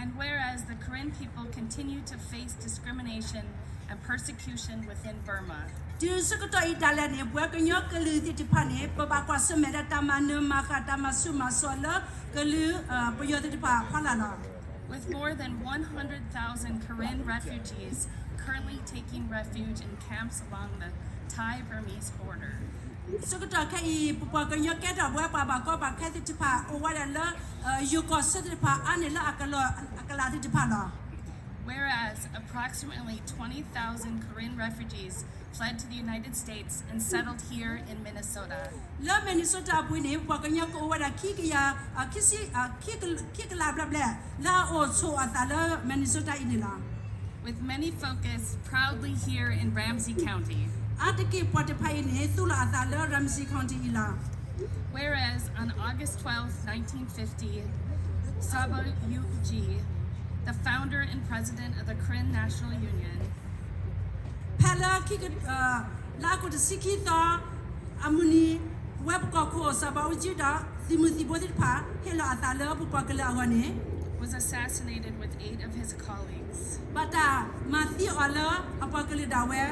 And whereas the Karen people continue to face discrimination and persecution within Burma, တုၤဆၢကတီၢ်အံၤဒၣ်လဲာ်န့ၣ် ပဝဲကညီကလုာ်သ့ၣ်တဖၣ်န့ၣ် ပဘၣ်ကွၢ်ဆၢၣ်မဲာ်ဒီးတၢ်မၤနၢၤမၤဃၣ် တၢ်မၤဆူၣ်မၤစိးလၢကလုာ် ပယီၤသ့ၣ်တဖၣ်ဖီလာ်လီၤ. With more than one hundred thousand Karen refugees currently taking refuge in camps along the Thai-Burmese border. ဆၢကတီၢ်ခဲအံၤ ပပှၤကညီကဲထီၣ်ဝဲပှၤဘၣ်ကီဘၣ်ခဲသ့ၣ်တဖၣ် အိၣ်ဝဲဒၣ်လၢ ယိၤကီၢ်ဆၢသ့ၣ်တဖၣ် အါန့ၢ်လၢအကလီၢ်အကလးသ့ၣ်တဖၣ်လီၤ. Whereas approximately twenty thousand Karen refugees fled to the United States and settled here in Minnesota. လၢ Minnesota အပူၤန့ၣ် ပှၤကညီကအိၣ်ဝဲဒၣ်ခံကယၤ ခံကလးဘျဲၣ်ဘျဲၣ် လၢအအိၣ်ဆိးအသးလၢ Minnesota အံၤန့ၣ်လီၤ. With many focused proudly here in Ramsey County. အါတက့ၢ်ပှၤတဖၣ်အံၤန့ၣ် သူၣ်လီၤအသးလၢ Ramsey County အံၤလီၤ. Whereas on August twelfth, nineteen fifty, Sabo Yukji, the founder and president of the Karen National Union, ဖဲလၢ လါအီကူးတဆံခံသီ အမုၢ်နံၤ ဝဲပကီၢ်ခိၣ် Sabo Yukji ဒီးသုးမုၢ်သံၣ်ဘိသ့ၣ်တဖၣ် ဟ့ၣ်လီၤအသးလၢပပှၤကလုာ်အဂီၢ်န့ၣ် was assassinated with eight of his colleagues. ဘၣ်တၢ်မၤသံအီၤလၢအပှၤကလုာ်ဒၣ်ဝဲ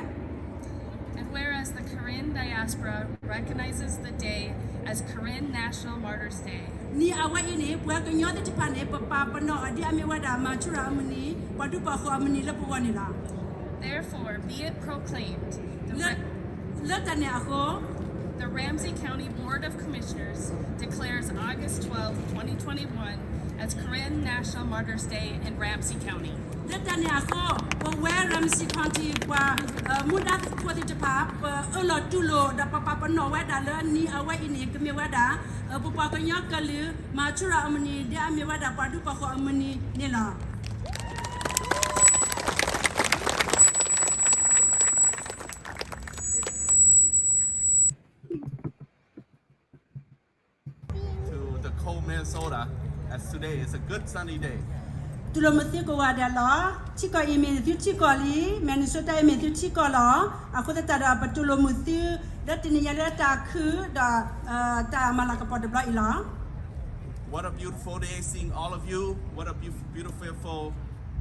And whereas the Karen diaspora recognizes the day as Karen National Martyrs' Day, နံၤအဝဲအံၤန့ၣ် ပဝဲကညီသ့ၣ်တဖၣ်န့ၣ် ပပာ်ပနီၣ်အီၤဒ်အမ့ၢ်ဝဲဒၣ် မၤထူရၤအမုၢ်နံၤ ပှၤဒူပှၤဃိၣ်အမုၢ်နံၤလၢပဂီၢ်န့ၣ်လီၤ. Therefore, be it proclaimed, the လၢ Ra- လၢတၢ်န့ၣ်အဃိ The Ramsey County Board of Commissioners declares August twelfth, twenty twenty-one as Karen National Martyrs' Day in Ramsey County. လၢတၢ်န့ၣ်အဃိ ပဝဲ Ramsey County ပှၤ မူဒါသကိးသ့ၣ်တဖၣ် ပအၢၣ်လီၤတူၢ်လိာ် ဒီးပပာ်ပနီၣ်ဝဲဒၣ်လၢနံၤအဝဲအံၤန့ၣ် ကမ့ၢ်ဝဲဒၣ် ပပှၤကညီကလုာ် မၤထူရၤအမုၢ်နံၤ ဒ်အမ့ၢ်ဝဲဒၣ်ပှၤဒူပှၤဃိၣ်အမုၢ်နံၤန့ၣ်လီၤ. Minnesota, as today is a good sunny day. တူၢ်လိာ်မုာ်သုကိးဂၤဒဲးလီၤ. ထံကီၢ်အံၤမ့ၢ်သုထံကီၢ်လံ, Minnesota အံၤမ့ၢ်သုထံကီၢ်လီၤ. အဃိသတးဒီးပတူၢ်လိာ်မုာ်သု လၢတနံၤညါလၢတၢ်ခုဒီး တၢ်မၤလၤကပီၤတဘျီအံၤလီၤ. What a beautiful day seeing all of you. What a beautiful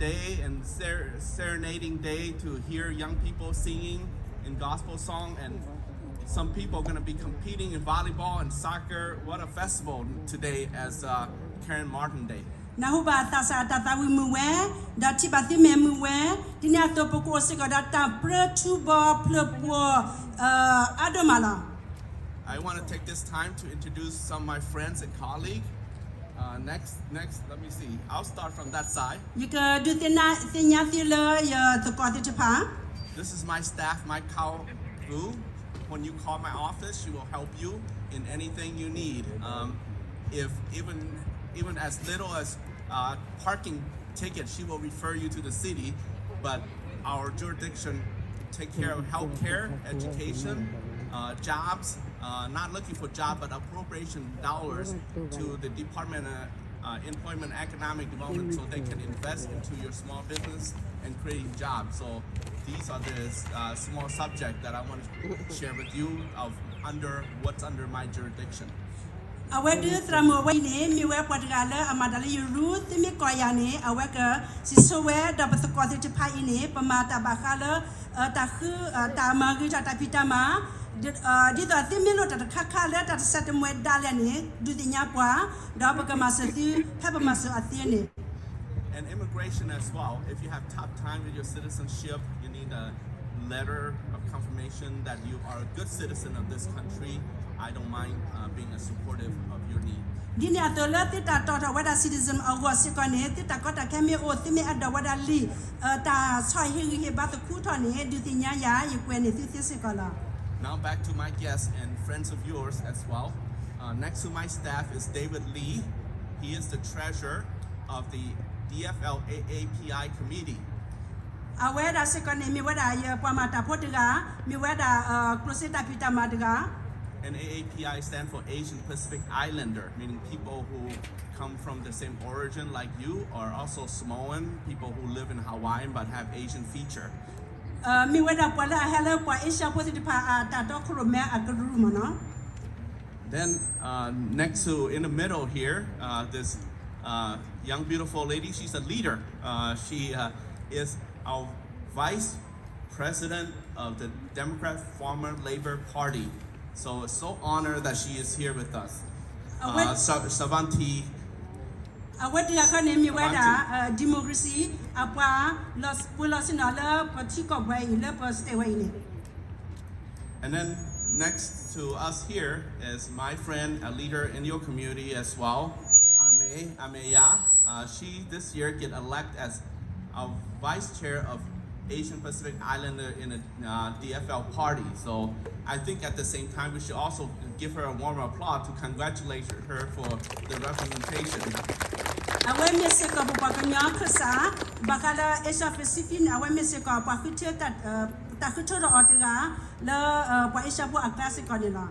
day and ser- serenading day to hear young people singing in gospel song, and some people are going to be competing in volleyball and soccer. What a festival today as uh, Karen Martin Day. နၢ်ဟူဘၣ်သးစၢ်တၢ်သးဝံၣ်မုာ်ဝဲ, ဒီးထံၣ်ဘၣ်သုမဲာ်မုာ်ဝဲ, ဒ်န့ၣ်အသိးပကအိၣ်စ့ၢ်ကီးဒီးတၢ်ပြၢထူဘီဖျၢၣ်ပှီၤ အါဒိၣ်မးလီၤ. I want to take this time to introduce some of my friends and colleagues. Uh, next, next, let me see. I'll start from that side. ယကဒုးသ့ၣ်ညါသုလၢယသကိးသ့ၣ်တဖၣ် This is my staff, my Kao Vu. When you call my office, she will help you in anything you need. Um, if even even as little as uh, parking ticket, she will refer you to the city. But our jurisdiction take care of healthcare, education, uh, jobs. Uh, not looking for job, but appropriation dollars to the Department of uh, Employment, Economic Development, so they can invest into your small business and creating jobs. So these are the uh, small subject that I want to share with you of under what's under my jurisdiction. အဝဲဒုးသရၣ်မုၣ်အဝဲအံၤန့ၣ် မ့ၢ်ဝဲပှၤတဂၤလၢအမၤတၢ်လၢယရူ သုမ့ၢ်ကိးယၤန့ၣ် အဝဲကစံၣ်စိဝဲဒီးပသကိးသ့ၣ်တဖၣ်အံၤန့ၣ် ပမၤတၢ်ဘၣ်ဃးလၢ တၢ်ဃု တၢ်မၤဂ့ၤတၢ်တၢ်ဖံးတၢ်မၤ ဒ်သိးသုမ့ၢ်လိၣ်တၢ်တခါခါလၢတၢ်တဆဲးတမှဲၤဒၣ်လဲာ်န့ၣ် ဒုးသ့ၣ်ညါပှၤ ဒီးပကမၤစၢၤသု ဖဲပမၤစၢၤအီၤသ့န့ၣ် And immigration as well. If you have tough time with your citizenship, you need a letter of confirmation that you are a good citizen of this country. I don't mind uh, being a supportive of your need. ဒ်န့ၣ်အသိးလၢသုတၢ်တီၣ်ထီၣ်ဝဲဒၣ် citizen အဂီၢ်စ့ၢ်ကီးန့ၣ် သုတၢ်ကီတၢ်ခဲမ့ၢ်အိၣ် သုမ့ၢ်အဲၣ်ဒိးဝဲဒၣ်လံာ် တၢ်ဆီၣ်ဟ့ၣ်ဂံၢ်ဟ့ၣ်ဘါသခူထီၣ်န့ၣ် ဒုးသ့ၣ်ညါယၤ ယကွဲးန့ၢ်သုသ့စ့ၢ်ကီးလီၤ. Now back to my guests and friends of yours as well. Uh, next to my staff is David Lee. He is the treasurer of the D F L A A P I committee. အဝဲဒၣ်စ့ၢ်ကီးန့ၣ် မ့ၢ်ဝဲဒၣ်ယပှၤမၤတၢ်ဖိတဂၤ, မ့ၢ်ဝဲဒၣ် ကျိၣ်စ့တၢ်ဖံးတၢ်မၤတဂၤ And A A P I stand for Asian Pacific Islander, meaning people who come from the same origin like you, or also Samoan, people who live in Hawaii but have Asian feature. မ့ၢ်ဝဲဒၣ်ပှၤလၢအဟဲလၢပှၤအ့ရှါဖိသ့ၣ်တဖၣ် အတၢ်တီခိၣ်ရိၣ်မဲအကရူၢ်မ့ၢ်နီၤ. Then uh, next to, in the middle here, uh, this uh, young beautiful lady, she's a leader. Uh, she uh, is our vice president of the Democrat Farmer Labor Party. So it's so honored that she is here with us. Uh, Sa- Savanthi အဝဲတဂၤခီန့ၣ်မ့ၢ်ဝဲဒၣ် democracy အပှၤ ပှၤလီၤဆ့ၣ်နီၤလၢပထံကီၢ်ပှဲၤအံၤ လၢပ state ဝဲအံၤန့ၣ် And then next to us here is my friend, a leader in your community as well, Ame, Ameya. Uh, she this year get elected as our vice chair of Asian Pacific Islander in the uh, D F L party. So I think at the same time we should also give her a warm applause to congratulate her for the representation. အဝဲမ့ၢ်စ့ၢ်ကီးပပှၤကညီခၢၣ်စး ဘၣ်ဃးလၢ Asia Pacific န့ၣ် အဝဲမ့ၢ်စ့ၢ်ကီးပှၤဃုထၢ တၢ်ဃုထၢထီၣ်အီၤတဂၤ လၢပှၤအ့ရှါဖိအကျါစ့ၢ်ကီးန့ၣ်လီၤ.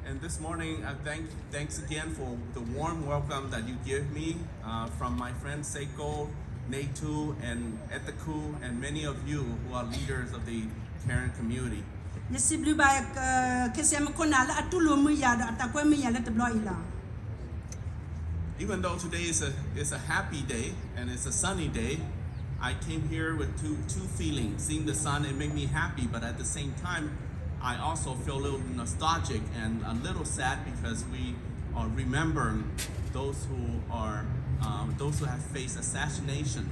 And this morning, I thank thanks again for the warm welcome that you give me uh, from my friends Seiko, Neitu, and Etaku, and many of you who are leaders of the Karen community. ယစံးဘျုးဘၣ် ခ့ၣ်စဲးမုၣ်ခိၣ်နၢ်လၢအတူၢ်လိာ်မုာ်ယၤဒီးအတၢ်ကွဲမုာ်ယၤလၢတဘျီအံၤလီၤ. Even though today is a, is a happy day and it's a sunny day, I came here with two, two feelings. Seeing the sun, it made me happy, but at the same time, I also feel a little nostalgic and a little sad because we are remembering those who are, um, those who have faced assassination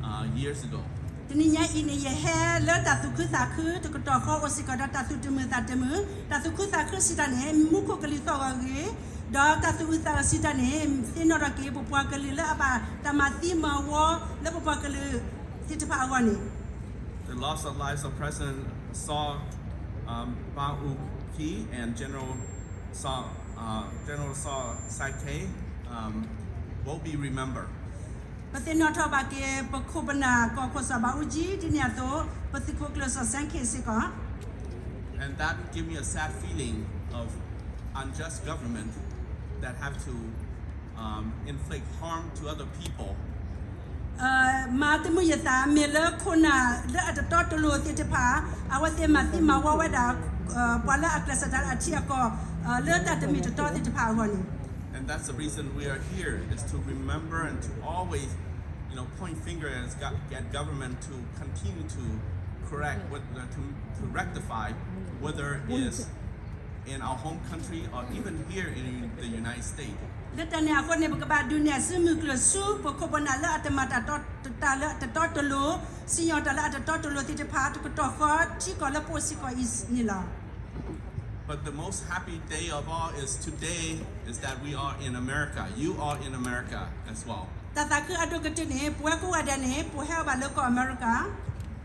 uh, years ago. တနံၤညါအံၤန့ၣ် ယဟဲလၢတၢ်သူၣ်ခုသးခု တကတီၢ်ဃီအိၣ်စ့ၢ်ကီးဒီးတၢ်သူၣ်တမုာ်သးတမုာ်, တၢ်သူၣ်ခုသးခုစံးတၢ်န့ၣ် မူခိၣ်ကလံၤသီၣ်ဂီၤဂ့ၤ, ဒီးတၢ်သူၣ်အုးသးအုးစံးတၢ်န့ၣ် သ့ၣ်နီၣ်ထီၣ်က့ၤ ပပှၤကလုာ်လၢအဘၣ်တၢ်မၤသံမၤဝီလၢပပှၤကလုာ်သ့ၣ်တဖၣ်အဂီၢ်န့ၣ် The loss of lives of President Saw um, Bauki and General Saw, uh, General Saw Saike um, will be remembered. ပသ့ၣ်နီၣ်ထီၣ်ဘၣ်က့ၤ ပခိၣ်ပနၢ်ကီၢ်ခိၣ်စီၤဘးအူကၠံ ဒ်န့ၣ်အသိး ပသုးခိၣ်ကျၢၢ်စီၤစဲခ့ၣ်စ့ၢ်ကီး And that give me a sad feeling of unjust government that have to um, inflict harm to other people. မၤတမုာ်ယသး မ့ၢ်လၢခိၣ်နၢ်လၢအတတီတလိၤသ့ၣ်တဖၣ် အဝဲသ့ၣ်မၤသံမၤဝီဝဲဒၣ် ပှၤလၢအကျဲးစၢးတၢ်လၢအထံအကီၢ် လၢတၢ်တမ့ၢ်တတီသ့ၣ်တဖၣ်အဂီၢ်န့ၣ် And that's the reason we are here, is to remember and to always, you know, point finger at, at government to continue to correct, what, uh, to, to rectify, whether it's in our home country or even here in the United States. လၢတၢ်န့ၣ်အဃိန့ၣ် ပကဘၣ်ဒုးနဲၣ်စုမုၢ်ကျၢၢ်ဆူ ပခိၣ်ပနၢ်လၢအတမၤတၢ်တတီတလိၤ, စံၣ်ညီၣ်တၢ်လၢအတတီတလိၤသ့ၣ်တဖၣ် တကတီၢ်ဃီထံကီၢ်လၢပအိၣ်စ့ၢ်ကီးအံၤန့ၣ်လီၤ. But the most happy day of all is today, is that we are in America. You are in America as well. တၢ်သးခုအဒိၣ်ကတၢၢ်န့ၣ် ပဝဲကိးဂၤဒဲးန့ၣ် ပဟဲဘၣ်လၢကီၢ်အမဲရကၤ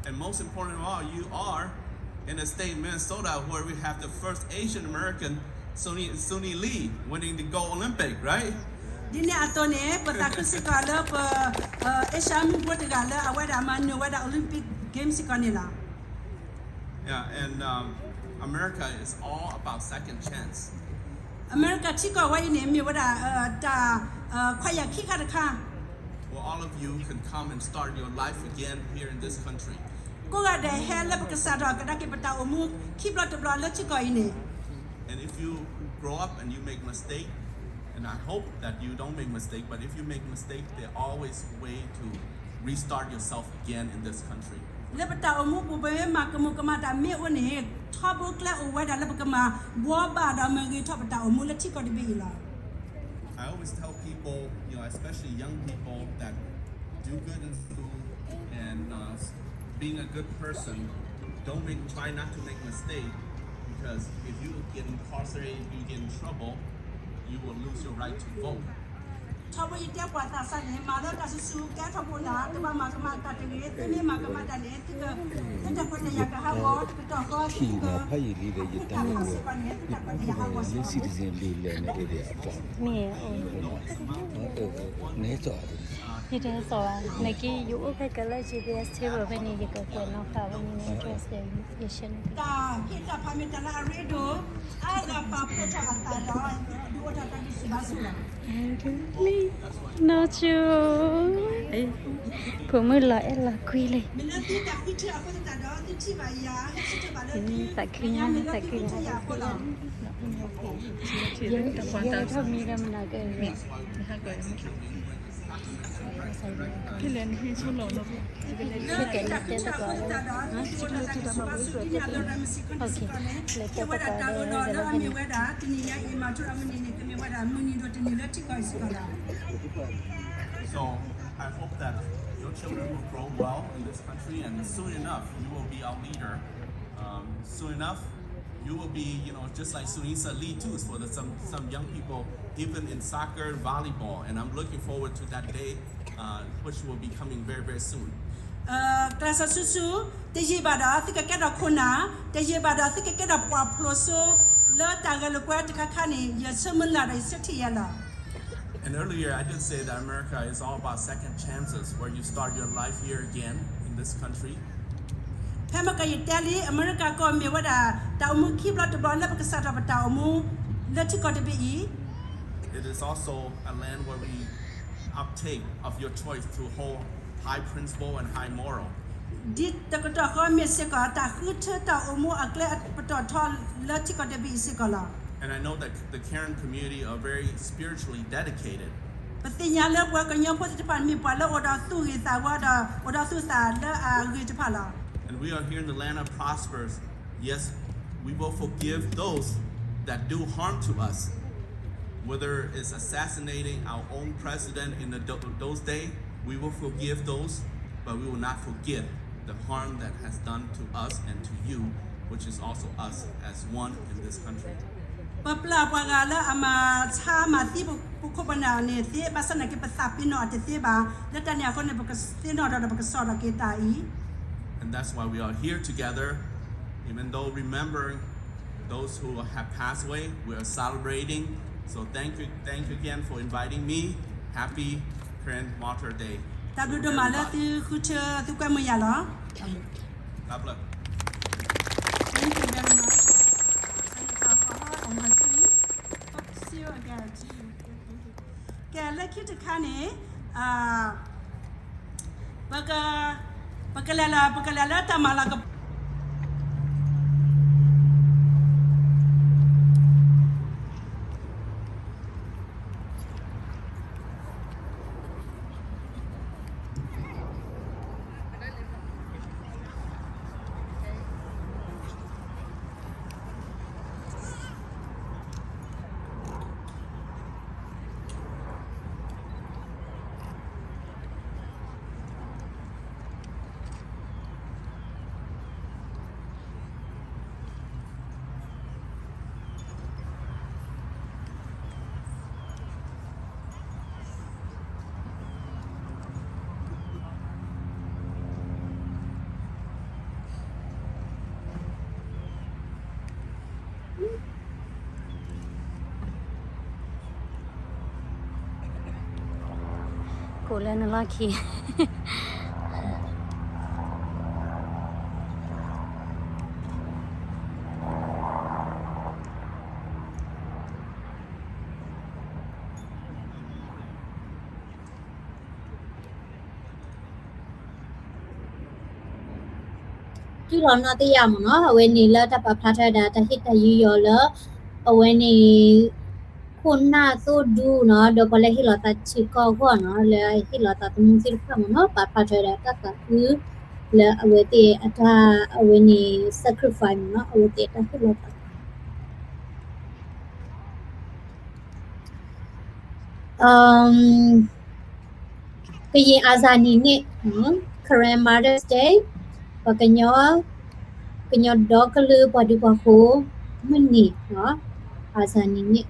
And most important of all, you are in the state of Minnesota where we have the first Asian American, Suni, Suni Lee, winning the Gold Olympic, right? ဒ်န့ၣ်အသိးန့ၣ် ပသးခုစ့ၢ်ကီးလၢပ Asia မုၢ်ဖိတဂၤလၢအဝဲဒၣ်မၤနၢၤဝဲဒၣ် Olympic Games စ့ၢ်ကီးန့ၣ်လီၤ. Yeah, and um, America is all about second chance. အမဲရကၤထံကီၢ်ဝဲအံၤန့ၣ် မ့ၢ်ဝဲဒၣ် တၢ် ခွဲးယာ်ခံခါတခါ Where all of you can come and start your life again here in this country. ကိးဂၤဒဲးဟဲလၢပကစးထီၣ်ကဒါက့ၤပတၢ်အိၣ်မူခံဘျီတဘျီလၢထံကီၢ်အံၤန့ၣ် And if you grow up and you make mistake, and I hope that you don't make mistake, but if you make mistake, there are always way to restart yourself again in this country. လၢပတၢ်အိၣ်မူပူၤ ပမ့ၢ်မၤကမူၤကမၣ်တၢ်မ့ၢ်အိၣ်န့ၣ် ထီဘိကျဲအိၣ်ဝဲဒၣ်လၢပကမၤဘှီဘၣ်ဒီးမၤဂ့ၤထီၣ်ပတၢ်အိၣ်မူလၢထံကီၢ်တဘ့ၣ်အံၤလီၤ. I always tell people, you know, especially young people that do good in school and uh, being a good person, don't make, try not to make mistake, because if you get incarcerated, if you get in trouble, you will lose your right to vote. ထီဘိယတဲပှၤသးစၢ်န့ၣ် မၤလၢတၢ်စုဆူကဲထီၣ်ဖိနၤ တဘၣ်မၤကမၣ်တၢ်တဂ့ၤ သုမ့ၢ်မၤကမၣ်တၢ်န့ၣ် သုက သုတၢ်ခွဲးတၢ်ယာ်ကဟးဂီၤ တကတီၢ်ဃီ သုတၢ်ခွဲးတၢ်ယာ်ဟးဂီၤစ့ၢ်ကီးန့ၣ် သုတၢ်ခွဲးတၢ်ယာ်ဟးဂီၤစ့ၢ်ကီးန့ၣ် မ့ၢ် ယတဟဲစိာ်ဘၣ် နက့ ယအိၣ်ဖဲကလၢ G P S table ဖဲန့ၣ် ယကကွဲးနီၣ်ဃာ်ဝဲန့ၣ် address ယရှဲန့ၣ် တၢ်ဟ့ၣ်တၢ်ဖးမ့ၢ်တၢ်လၢအရ့ဒိၣ် အါဂၤပာ်ဖှိၣ်ထီၣ်အသးဒီး ဒုးအိၣ်ထီၣ်တၢ်ဂံၢ်ဆူၣ်ဘါဆူၣ်လီၤ. Nacho. ဖိမုၣ်လီၤအဲၣ်လီၤကွံလံ မ့ၢ်လၢသုတၢ်ဃုထၢအဃိသတးဒီး သုထံၣ်ဘၣ်ယၤ ဟဲဆၢထၢၣ်ဘၣ်လၢသု သးခုညါ သးခုညါ ယဲထီၣ်မံဒီးမနၤကဲ လၢတၢ်ဃုထၢအဃိသတးဒီး သုတအိၣ်လၢတၢ်ဂံၢ်ဆူၣ်ဘါဆူၣ်ဒ်န့ၣ်အသိး ရၤမ့ၣ်စ့ၢ်ကီးန့ၣ်စ့ၢ်ကီးန့ၣ် ကဲဝဲဒၣ်တၢ်အၢၣ်လီၤလၢအမ့ၢ်ဝဲဒၣ် တနံၤညါအံၤ မၤထူရၤမုၢ်နံၤန့ၣ် ကမ့ၢ်ဝဲဒၣ်မုၢ်နံၤဒိၣ်တနံၤလၢထံကီၢ်အံၤစ့ၢ်ကီးလီၤ. So I hope that your children will grow well in this country, and soon enough, you will be our leader. Um, soon enough, you will be, you know, just like Sunisa Lee too, for the, some, some young people, even in soccer and volleyball. And I'm looking forward to that day, uh, which will be coming very, very soon. ကျဲးစၢးဆူၣ်ဆူၣ် တယံာ်ဘၣ်ဒီး သုကကဲထီၣ်ခိၣ်နၢ်, တယံာ်ဘၣ်ဒီး သုကကဲထီၣ်ပှၤဖျိးစိ လၢတၢ်ဂဲၤလိာ်ကွဲတခါခါန့ၣ် ယဆၢမုၢ်လၢ်ဒီးယဆၢထံၣ်ယဲလီၤ. And earlier, I did say that America is all about second chances, where you start your life here again in this country. ဖဲမ့ၢ်ကယတဲလံ အမဲရကၤကီၢ်မ့ၢ်ဝဲဒၣ် တၢ်အိၣ်မူခံဘျီတဘျီလၢပကစးထီၣ်ပတၢ်အိၣ်မူ လၢထံကီၢ်တဘ့ၣ်အံၤ It is also a land where we uptake of your choice to hold high principle and high moral. ဒ်တကတီၢ်ဃီမ့ၢ်စ့ၢ်ကီး တၢ်ဃုထၢတၢ်အိၣ်မူအကျဲပတီၢ်ထီလၢထံကီၢ်တဘ့ၣ်အံၤစ့ၢ်ကီးလီၤ. And I know that the Karen community are very spiritually dedicated. ပသ့ၣ်ညါလၢပှၤကညီဖိသ့ၣ်တဖၣ်မ့ၢ်ပှၤလၢအိၣ်ဒီးသူၣ်ဂ့ၤသးဝါဒီး အိၣ်ဒီးသူၣ်သးလၢအဂ့ၤတဖၣ်လီၤ. And we are here in the land of prosperous. Yes, we will forgive those that do harm to us. Whether it's assassinating our own president in the, those days, we will forgive those, but we will not forget the harm that has done to us and to you, which is also us as one in this country. ပပျၢ်ပှၤဂၤလၢအမၤဆါမၤသံပခိၣ်ပနၢ်န့ၣ်သ့ ဘၣ်ဆၣ်သနာ်က့ ပသးပ့ၤနီၣ်အီၤတသ့ဘၣ်. လၢတၢ်န့ၣ်အဃိန့ၣ် ပကသ့ၣ်နီၣ်ဒီး ပကစိာ်ထီၣ်က့ၤတၢ်အံၤ And that's why we are here together, even though remembering those who have passed away, we are celebrating. So thank you, thank you again for inviting me. Happy Karen Martyr Day. တၢ်ဘျုးဒိၣ်မးလၢသုဃုထၢ သုကွဲမုာ်ယၤလီၤ. God bless. Thank you very much, Senator Paul and her team. Hope to see you again. Thank you. ကဲ လၢခံတခါန့ၣ် ပက, ပကလဲၤလၢ, ပကလဲၤလၢတၢ်မၤလၤကပီၤ ကိးလၢနလီၢ်ခံ တုၤလီၤနီၢ်တယၢ်မ့ၢ်နီၤ, အဝဲန့ၣ်လၢတၢ်ပာ်ဖျါထီၣ်ဝဲဒၣ်တၢ်ဟ့ၣ်တၢ်ယူးယီၤလၢ အဝဲန့ၣ် ခိၣ်နၢ်သိၣ်ဒူနီၤ, ဒီးပှၤလၢဟ့ၣ်လီၤသးထံကီၢ်အဂီၢ်နီၤ, လၢဟ့ၣ်လီၤသးသမူသ့ၣ်တဖၣ်မ့ၢ်နီၤ, ပာ်ဖျါထီၣ်ဝဲဒၣ်တၢ်သးအုး လၢအဝဲသ့ၣ်အတၢ် အဝဲန့ၣ် sacrifice မ့ၢ်နီၤ, အဝဲသ့ၣ်အတၢ်ဟ့ၣ်လီၤသး ကရင်အာဇာနည်နေ့, Karen Mother's Day, ပှၤကညီ, ကညီဒီကလုာ်ပှၤဒူပှၤဃိၤ မုၢ်နံၤ, အာဇာနည်နေ့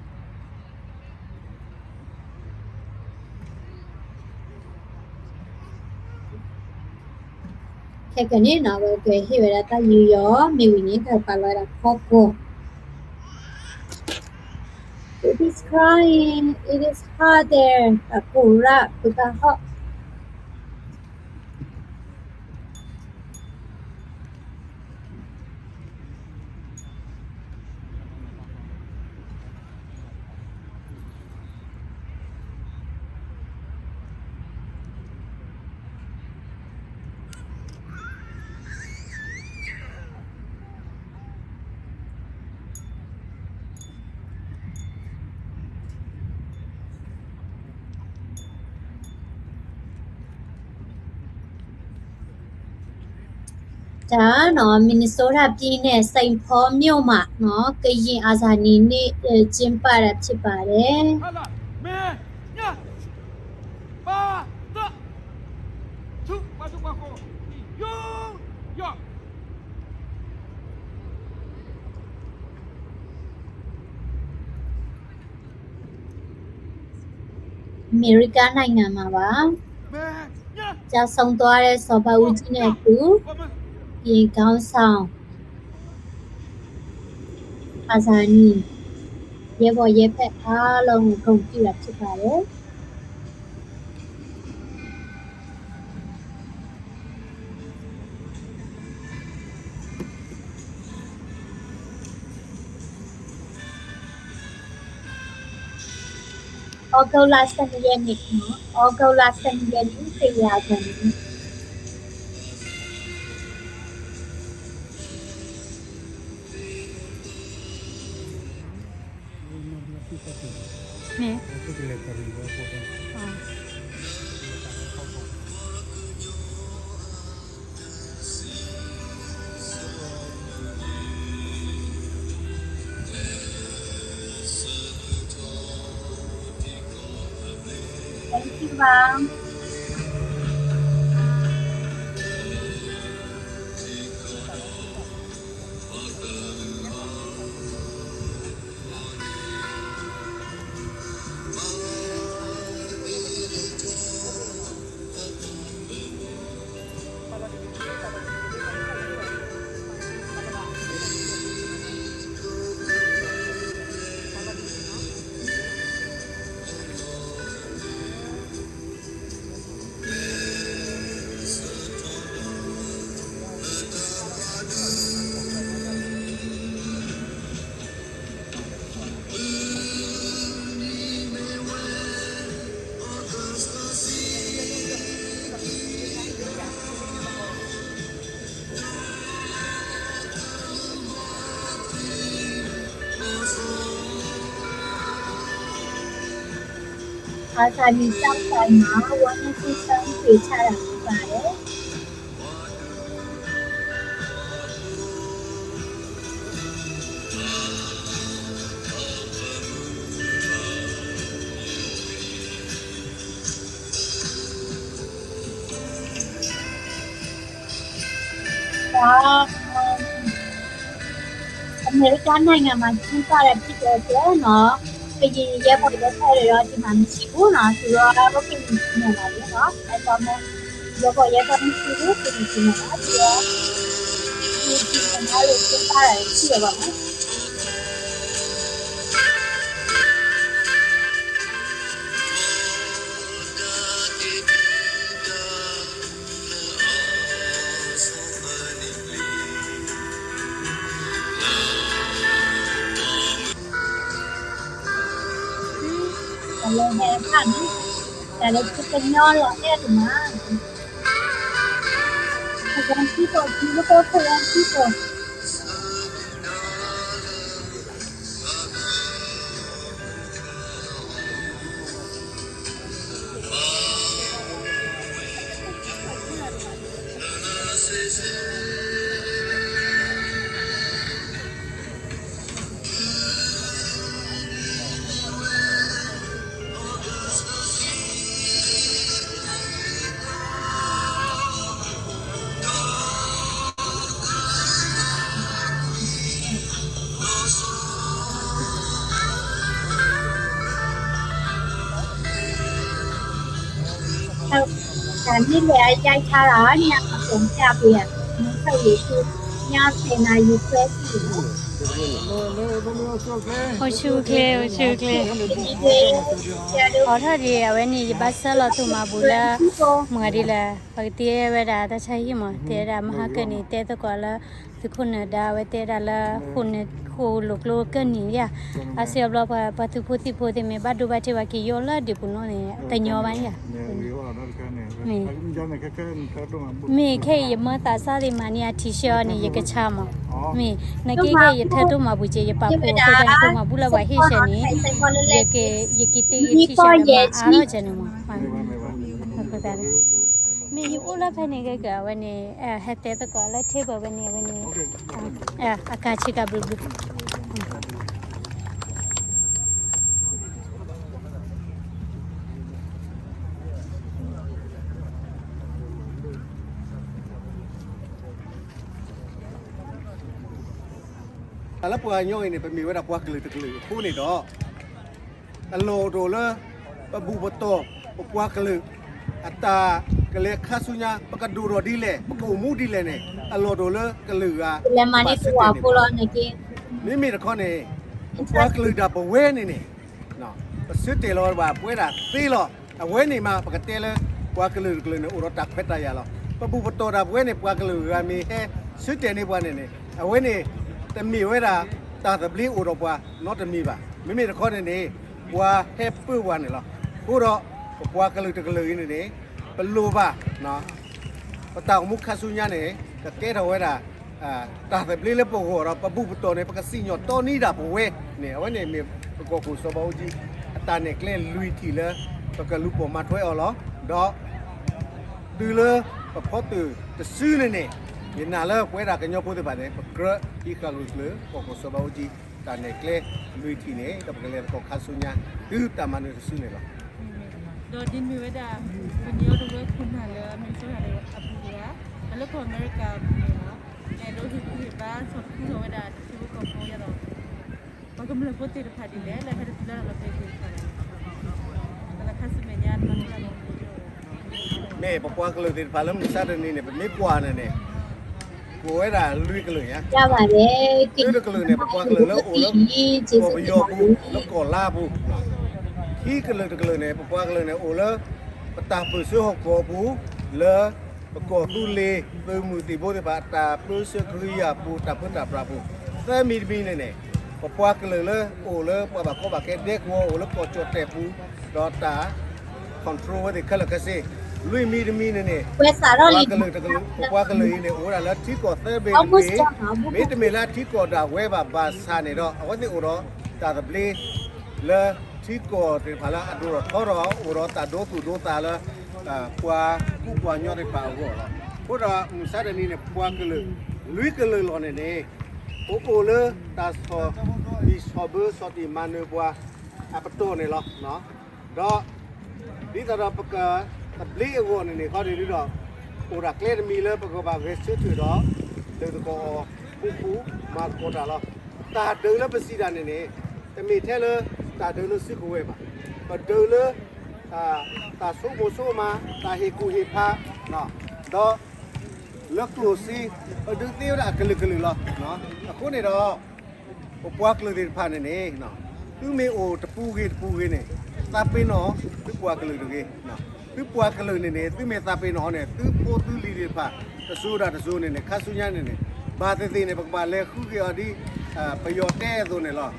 ခဲကနံၣ်န့ၣ် အဝဲကဟ့ၣ်ဝဲဒၣ်တၢ်ယူးယီၤ မ့ၢ်ဝံၤန့ၣ် တၢ်ပာ်လီၤဝဲဒၣ်ဖီခိၣ် It is crying, it is hot there, တၢ်ကိၢ်ရၣ် ပတၢ်ဟီၣ် တၢ်နီၤ Minnesota ပြည်နယ် Saint Paul မြို့မှာနီၤ ကရင်အာဇာနည်နေ့ ကျင်းပတာဖြစ်ပါတယ် အမေရိကနိုင်ငံမှာပါ ကျဆုံးသွားတဲ့ စီၤဘၣ်အူကၠံနဲ့အတူ ကရင်ခေါင်းဆောင် အာဇာနည် ရဲဘော်ရဲဘက်အားလုံးကို ဂုဏ်ပြုတာဖြစ်ပါတယ်။ သြဂုတ်လ ဆယ့်နှစ်ရက်နေ့နော်, သြဂုတ်လ ဆယ့်နှစ်ရက်နေ့ ကရင်အာဇာနည်နေ့ Thank you, ma'am. အသးနံၣ်တၢ်ပှၤမၤ ဝါန့ၢ်သူၣ်သၢဖံးဆါတၢ်ပှၤလဲၣ်. အမဲရကၤနိုင်ငံမှာ ကျင်းပတာဖြစ်တဲ့အတွက်နော် ကရင်ရဲဘော်ရဲဘက်တွေတော့ ဒီမှာမရှိဘူးနော် သူတို့ကတော့ ကရင်ပြည်နယ်မှာလေနော် အဲဒါကြောင့်မို့ ရဲဘော်ရဲဘက်မရှိဘူး ကရင်ပြည်နယ်မှာ ဒီတော့ ကရင်ပြည်နယ်မှာလို့ ကျင်းပတာရှိတယ်ပေါ့နော်. တၢ်လၢဟဲခါန့ၣ် တၢ်လၢသုကညီလီၤအဲၣ်တမး Karen people, beautiful Karen people. တၢ်န့ၣ်လဲၤအယါဆါလီၤန့ၣ် အကစၢ်မ့ၢ်အပှ့ၤ မ့ၢ်ခၢၣ်လံၤဆူ ညါဖဲနၤယုၤခွဲဆံ အိၣ်ဆူၣ်ချ့ အိၣ်ဆူၣ်ချ့ အိၣ်ထီၣ်ဒံး အဝဲန့ၣ် ယဘၣ်ဆှၢလီၤသူၣ်မၤဘူၣ်လၢ မုၢ်ဂၤဒ်လဲၣ် ပကတဲဝဲဒၣ်တၢ်ဆါဟံၣ်မး တဲဝဲဒၣ်မဟါကၢန့ၣ် တဲသကိးလၢ သုးခိၣ်နၢၤဒါ အဝဲတဲဒၣ်လၢ ဃိာ်နၢၤ ဃိာ်လိာ်ကျိကၢၢ်နံၤဧါ အါစုအါဘျီပှၤ ပှၤသုးဖိသံၣ်ဖိသ့ၣ်မ့ၢ်ဘၣ်ဒိဘၣ်ထံးဝဲက့ၤယိၣ်လၢဒ့ၣ်ပူၤနီၣ်န့ၣ် တညီဘၣ်ဧါ မ့ၢ် မ့ၢ်ခဲအံၤယမၢသးစၢ်သ့ၣ်မၤန့ၢ်အ T-shirt အီၤန့ၣ် ယကဆါမး မ့ၢ် နက့ခဲအံၤယထၢထီၣ်မၤဘူၣ်က့ၤ ယပာ်ဖှိၣ်အဃိသတးန့ၣ် တိၢ်မၤဘူၣ်လၢပှၤဟ့ၣ်ဆၢန့ၣ် ယက ယက့ၤတ့ T-shirt ဒီးမၤအါထီၣ်ကဲန့ၣ်မး မ့ၢ်ယအိၣ်လၢဖဲန့ၣ်ကဲကဲ အဝဲန့ၣ် ဟဲတဲသကိးလၢ table ဝဲန့ၣ် အဝဲန့ၣ် အကၤဆ့ကၤဘျုးဘျုး တၢ်လၢပှၤကညီအံၤန့ၣ် ပမ့ၢ်ဝဲဒၣ်ပှၤကလုာ်တကလုာ်အဃိန့ၣ်ဒီး အလီၢ်အိၣ်တအိၣ်လၢ ပဘူၣ်ပတီၢ် ပပှၤကလုာ် အတၢ်ကလဲၤခါဆူညါ ပကဒိၣ်ထီၣ်ဒ်လဲၣ် ပကအိၣ်မူဒ်လဲၣ်န့ၣ် အလီၢ်တအိၣ်လၢကလုာ်ဂၤ ပဘၣ်ဆၢတဲာ်န့ၣ်ဘၣ်. မ့မ့ၢ်တခီန့ၣ် ပပှၤကလုာ်ဒၣ်ပဝဲန့ၣ်န့ၣ် ပဆၢတဲာ်လီၤဘၣ်ပဝဲဒၣ်သ့လီၤ. အဝဲန့ၣ်မး ပကတဲလၢ ပှၤကလုာ်တကလုာ်န့ၣ် အိၣ်ဒီးတၢ်ခွဲးတၢ်ယာ်လီၤ. ပဘူၣ်ပတီၢ်ဒၣ်ပဝဲန့ၣ် ပှၤကလုာ်ဂၤမ့ၢ်ဟဲဆၢတဲာ်န့ၢ်ပှၤန့ၣ်န့ၣ် အဝဲန့ၣ် တမ့ၢ်ဝဲဒၣ် တၢ်သဘျ့အိၣ်ဒီးပှၤနီတမံၤဘၣ်. မ့မ့ၢ်တခီန့ၣ်န့ၣ် ပှၤဟဲပၢပှၤန့ၣ်လီၤ. အဃိဒီး ပပှၤကလုာ်တကလုာ်အံၤန့ၣ်န့ၣ် ပလိၣ်ဘၣ် ပတၢ်အိၣ်မူခါဆူညါန့ၣ် ကကဲထီၣ်ဝဲဒၣ် တၢ်သဘျ့လၢပဂီၢ်ဒီး ပဘူၣ်ပတီၢ်န့ၣ် ပကစံၣ်ညီၣ်တီနံဒၣ်ပဝဲန့ၣ် အဝဲန့ၣ်မ့ၢ်ပကီၢ်ခိၣ်စီၤဘးအူကၠံ အတၢ်နဲၣ်ကျဲလွံၢ်ထံၣ်လၢ ပကလူၤပိာ်မၤထွဲအီၤလီၤ. ဒီး တုၤလၢပဖီတၢၣ်တစုန့ၣ်န့ၣ် ယနာ်လၢပဝဲဒၣ်ကညီဖိသ့ၣ်တဖၣ်န့ၣ် ပကြၢးဟံးဃာ်လိာ်ကျၢၤ ကီၢ်ခိၣ်စီၤဘးအူကၠံ တၢ်နဲၣ်ကျဲလွံၢ်ထံၣ်န့ၣ် ဒီးပကလဲၤသကိးခါဆူညါ တုၤတၢ်မၤနၢၤတစုန့ၣ်လီၤ. ဒီးဒ်မ့ၢ်ဝဲဒၣ် ကညီတဝၢခိၣ်နၢ်လၢ Minnesota အပူၤတဂၤ ဒီးလၢကီၢ်အမဲရကၤအပူၤန့ၣ်လီၤ. အဲၣ်ဒိးဟ့ၣ်ကူၣ်ဟ့ၣ်ဘါ ဆီၣ်သခူထီၣ်ဝဲဒၣ်တၢ်ထံဖိကီၢ်ဖိဒ်သိး ပှၤကမျၢၢ်ဖိသ့ၣ်တဖၣ်ဒ်လဲၣ် လၢဟဲတတုၤလၢလီၤဖဲသ့ၣ်တဖၣ်န့ၣ် တၢ်လၢခါဆူမဲာ်ညါတမၤထူလၢလီၤ မ့ၢ်ပပှၤကလုာ်သ့ၣ်တဖၣ်လၢမုၢ်ဆါတနံၤန့ၣ် ပမ့ၢ်ကွၢ်န့ၣ်န့ၣ် ပအိၣ်ဝဲဒၣ်လွံၢ်ကလုာ်ညါ, တၢတကလုာ်န့ၣ် ပပှၤကလုာ်လၢအိၣ်လၢ ကီၢ်ပယီၤပူၤ လၢကီၢ်လါပူၤ, ခံကလုာ်တကလုာ်န့ၣ် ပပှၤကလုာ်န့ၣ်အိၣ်လၢ ပတၢ်ပၢၢ်ဆၢဟီၣ်ကဝီၤပူၤ လၢ ပကီၢ်သူလ့ၤ သုးမုၢ်သံၣ်ဘိသ့ၣ်တဖၣ် တၢ်ပၢဆှၢကဟုကယာ်ပူၤ တၢ်ပၢတၢ်ပြးပူၤ, သၢမံၤတမံၤန့ၣ်န့ၣ် ပပှၤကလုာ်လၢအိၣ်လၢပှၤဘၣ်ကီဘၣ်ခဲဒဲကဝီၤ အိၣ်လၢကီၢ်ကၠီၣ်တဲၣ်ပူၤ ဒီးတၢ် control ဝဲသ့ၣ်ခဲလၢာ်ခဲဆ့, လွံၢ်မံတမံန့ၣ်န့ၣ်, ပှၤကလုာ်တကလုာ်, ပပှၤကလုာ်အံၤန့ၣ် အိၣ်ဝဲဒၣ်လၢထံကီၢ်သၢဘ့ၣ်တဘ့ၣ်, မ့တမ့ၢ်လၢအထံကီၢ်ဒၣ်ဝဲဘၣ်ဘၣ်ဆၣ်န့ၣ်ဒီး အဝဲသ့ၣ်အိၣ်ဒီးတၢ်သဘျ့လၢထံကီၢ်သ့ၣ်တဖၣ်လၢအဒိၣ်ထီၣ်ထီထီၣ် အိၣ်ဒီးတၢ်ဒိသူၣ်ဒိသးလၢ ပှၤကူပှၤကညီသ့ၣ်တဖၣ်အဂီၢ်လီၤ. အဃိဒီးမုၢ်ဆါတနံၤန့ၣ် ပပှၤကလုာ် လွံၢ်ကလုာ်လီၤန့ၣ်န့ၣ် ပအိၣ်လၢတၢ်ဆီၣ်ဘံၣ်ဆီၣ်ဘၢ ဆီၣ်တံၢ်မၤနၢၤပှၤအပတီၢ်န့ၣ်လီၤ. ဒီး ဒ်သိးဒီးပကသဘျ့အဂီၢ်န့ၣ်န့ၣ် ခီဒံးဒ်ဒီး အိၣ်ဒၣ်ကျဲတမံၤလၢပကဘၣ်ဂဲၤဆၢထၢၣ်ဒီး ဒုးသကိးအီၤ ဃူဃူမၤသကိးတၢ်လီၤ. တၢ်ဒုးလၢပစံးတၢ်န့ၣ်န့ၣ် တမ့ၢ်ထဲလၢတၢ်ဒုးလၢစုကဝဲၤဘၣ်. ပဒုးလၢ တၢ်ဆိကမိၣ်ဆိကမး, တၢ်ဟ့ၣ်ကူၣ်ဟ့ၣ်ဖး, ဒီး လၢကျိၣ်စ့, ပဒုးသ့ဝဲဒၣ်အကလုာ်ကလုာ်လီၤ. အဃိန့ၣ်ဒီး ပပှၤကလုာ်သ့ၣ်တဖၣ်န့ၣ်န့ၣ် သုမ့ၢ်အိၣ်တပူၤဂ့ၤတပူၤဂ့ၤန့ၣ် သးပ့ၤနီၣ်သုပှၤကလုာ်တဂ့ၤ. သုပှၤကလုာ်န့ၣ်န့ၣ် သုမ့ၢ်သးပ့ၤနီၣ်အီၤန့ၣ် သုဖိသုလံၤသ့ၣ်တဖၣ် တစိၤဒၣ်တစိၤန့ၣ်န့ၣ် ခါဆူညါန့ၣ်န့ၣ် ဘၣ်သ့ၣ်သ့ၣ်န့ၣ် ပကဘၣ်လဲၤဃုက့ၤအီၤဒ် ပယီၤတဲအသိးန့ၣ်လီၤ.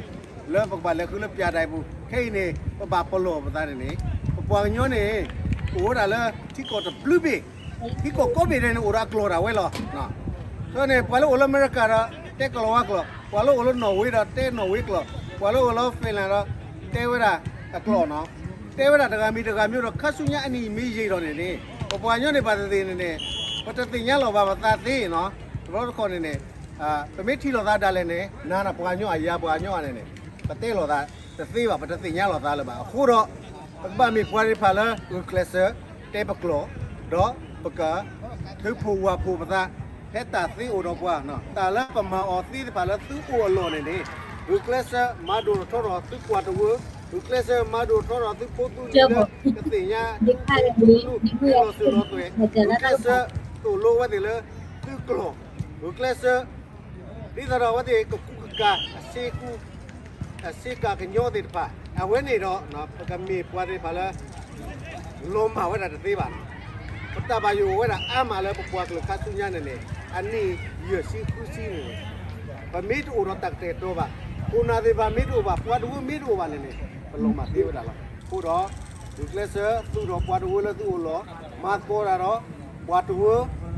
လၢပကဘၣ်လဲၤဃုလၢပၠးဒဲးပူၤ ခဲအံၤန့ၣ် ပဘၣ်ပလီၢ်ပသးန့ၣ်န့ၣ် ပပှၤကညီန့ၣ် အိၣ်ဝဲဒၣ်လၢထံကီၢ်တဘျုးဘ့ၣ်, ထံကီၢ်ကိးဘ့ၣ်ဒဲးန့ၣ် အိၣ်ဒီးအကျိာ်ဒၣ်ဝဲလီၤ. အဃိန့ၣ် ပှၤလၢအိၣ်လၢအမဲရကၤဒီး တဲကလီၤဝါကျိာ်, ပှၤလၢအိၣ်လၢနီၣ်ဝ့ဒီး တဲနီၣ်ဝ့ကျိာ်, ပှၤလၢအိၣ်လၢ Finland ဒီး တဲဝဲဒၣ်အကျိာ်နီၤ. တဲဝဲဒၣ်တဂၤမံၤတဂၤမံၤဒီး ခါဆူညါအနံၣ်မ့ၢ်ယံာ်ထီၣ်န့ၣ်န့ၣ် ပပှၤကညီန့ၣ် ဘၣ်သ့ၣ်သ့ၣ်န့ၣ်န့ၣ် ပတသ့ၣ်ညါလီၤဘၣ်ပသးသ့နီၤ. တဘျီတခီၣ်န့ၣ်န့ၣ် ပမ့ၢ်ထံၣ်လိာ်သးဒၣ်လဲာ်န့ၣ် နၤနၤပှၤကညီအယၤပှၤကညီအန့ၣ်န့ၣ် ပတဲလိာ်သးတသ့ဘၣ်, ပတသ့ၣ်ညါလိာ်သးလၢၤဘၣ်. အဃိဒီး ပကဘၣ်မ့ၢ်ပှၤသ့ၣ်တဖၣ်လၢဂုာ်ကျဲးစၢး တဲပကျိာ်, ဒီးပက ထုးဖှိၣ်ဝၢ်ဖှိၣ်ပသး ဖဲတၢ်သ့အိၣ်ဒီးပှၤ, တၢ်လၢပမၤအီၤသ့တဖၣ်လၢသုအိၣ်အလီၢ်န့ၣ်န့ၣ် ဂုာ်ကျဲးစၢးမၤဒိၣ်ထီၣ်ထီထီၣ်သုပှၤတဝၢ, ဂုာ်ကျဲးစၢးမၤဒိၣ်ထီၣ်ထီထီၣ်သုဖိသုလံၤလၢ ကသ့ၣ်ညါသုလီၤစိၤလီၤသွဲၣ်, ဂုာ်ကျဲးစၢးသိၣ်လိဝဲသ့ၣ်လၢသုကျိာ်, ဂုာ်ကျဲးစၢး ဒ်သိးဒီးအဝဲသ့ၣ်ကကူကကၤ အစ့ကူ အစ့ကၤကညီသ့ၣ်တဖၣ်, အဝဲန့ၣ်ဒီး ပကမ့ၢ်ပှၤသ့ၣ်တဖၣ်လၢ လီၤမၢ်ဝဲဒၣ်တသ့ဘၣ်. ပတၢ်ဘၣ်ယိၣ်အိၣ်ဝဲဒၣ်အါမးလၢပပှၤကလုာ်ခါဆူညါန့ၣ်န့ၣ် အနံၣ်ယဲၢ်ဆံဃုဆံန့ၣ်န့ၣ် ပမ့ၢ်တအိၣ်ဒီးတၢ်ကတဲာ်ကတီၤဘၣ်, ခိၣ်နၢ်သ့ၣ်တဖၣ်မ့ၢ်တအိၣ်ဘၣ်, ပှၤတဝၢမ့ၢ်တအိၣ်ဘၣ်န့ၣ်န့ၣ် ပလီၤမၢ်သ့ဝဲဒၣ်လီၤ. အဃိဒီး ဂုာ်ကျဲးစၢးသူၣ်ထီၣ်ပှၤတဝၢလၢသုအိၣ်လီၤ, မၤသကိးတၢ်ဒီး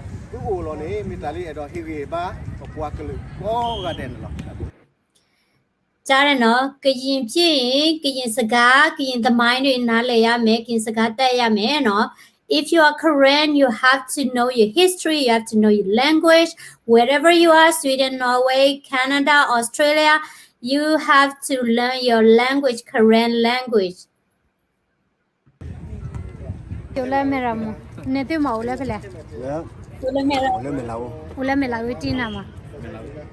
ပှၤတဝၢလၢသုအိၣ်လီၤန့ၣ် မ့ၢ်တၢ်လၢအဲၣ်ဒိးဟ့ၣ်ဂံၢ်ဘါ ပပှၤကလုာ်ကိးဂၤဒဲးန့ၣ်လီၤ. ကြားတယ်နော်, ကရင်ဖြစ်ရင် ကရင်စကား, ကရင်သမိုင်းတွေ နားလည်ရမယ်, ကရင်စကား တတ်ရမယ်နော်. If you are Karen, you have to know your history, you have to know your language. Wherever you are, Sweden, Norway, Canada, Australia, you have to learn your language, Karen language. အိၣ်လၢမဲၢ်ရမူ, နသုမ့ၢ်အိၣ်လၢဖဲလဲၣ်, အိၣ်လၢမဲၢ်ရမူ, အိၣ်လၢမဲၢ်လးအူတံနၤမး,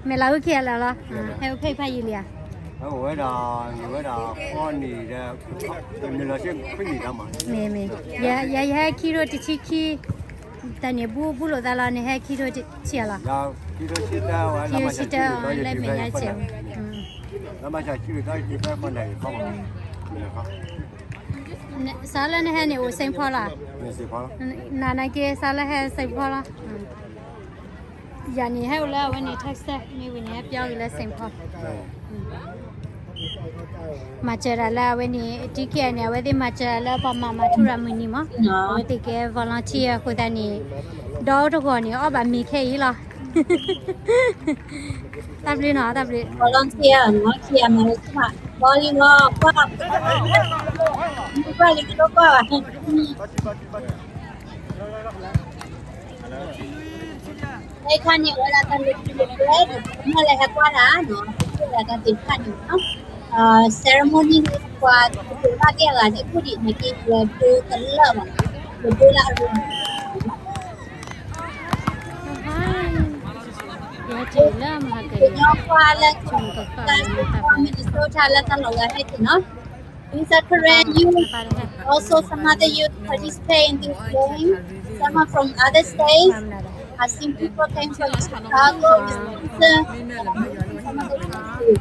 မဲၢ်လးအူခံဂၤလၢာ်လီၤ, ဟဲအိၣ်ဖဲဖးယံာ်လံဧါ, အိၣ်ဝဲဒၣ်, အိၣ်ဝဲဒၣ်ဃီနံၣ်ဒီး, မ့ၢ်လီၤဆ့ခွံနံၣ်တၢ်မး, မ့ၢ်, ယဟဲခံထိတဆံခံ, တၢ်န့ၣ်ဘူဘူလိာ်သးလီၤ, နဟဲခံထိဆံဧါလီၤ, ခံထိဆံတၢ်, လၢမဲာ်ညါဆဲး, လၢမၤဆါဆံတၢ်, ဆံတၢ်ဃီနံၣ်, စးလၢနဟဲန့ၣ်အိၣ် Saint Paul လီၤ, နနာ်က့ စးလၢဟဲ Saint Paul လီၤ, ယၤန့ၣ်ဟဲအိၣ်လၢအဝဲန့ၣ် Texas, မ့ၢ်ဝံၤန့ၣ်ဟဲပျီက့ၤလၢ Saint Paul, မၤစၢၤတၢ်လၢအဝဲန့ၣ် တံၤကဲန့ၣ် အဝဲသ့ၣ်မၤစၢၤတၢ်လၢပှၤမၤမၤထူရၤမုၢ်နံၤမး, အဝဲသ့ၣ်ကဲ volunteer အဃိသတးန့ၣ်, ဒီးတဂီၢ်န့ၣ် အီၣ်ဘၣ်မ့ၤခဲအံၤလီၤ တၢ်ဘျုးနီၤ, တၢ်ဘျုး, volunteer နီၤ, ခံဂၤမၤလၢဆ့ၣ်, volleyball ကွၢ်, ကွၢ်လံကလိကွၢ်ဘၣ်, အခါန့ၣ် အိၣ်ဝဲဒၣ်တၢ်လုၢ်ထံလုၢ်ကျဲဒီး ပှၤကညီလၢဟဲကွၢ်တၢ်နီၤ, ပှၤကညီလၢတၢ်သ့ၣ်တဖၣ်န့ၣ်နီၤ, ceremony န့ၣ် ပှၤကတိၤဘၣ်က့ၤအဂၤဒ်အံၤဒ်န့ၣ်က့ ယဒိတလၢာ်ဘၣ်, ယဒိလၢအရူ ယဟဲထံၣ်လၢမဟါကၢၤ, ကညီကွၢ်လၢ Minnesota လၢတၢ်လီၢ်ဂၤဟဲထံၣ်နီၤ. These are Karen youth. Also, some other youth participate in this game. Some are from other states. I've seen people came from Chicago, Wisconsin, and I've seen some other states too.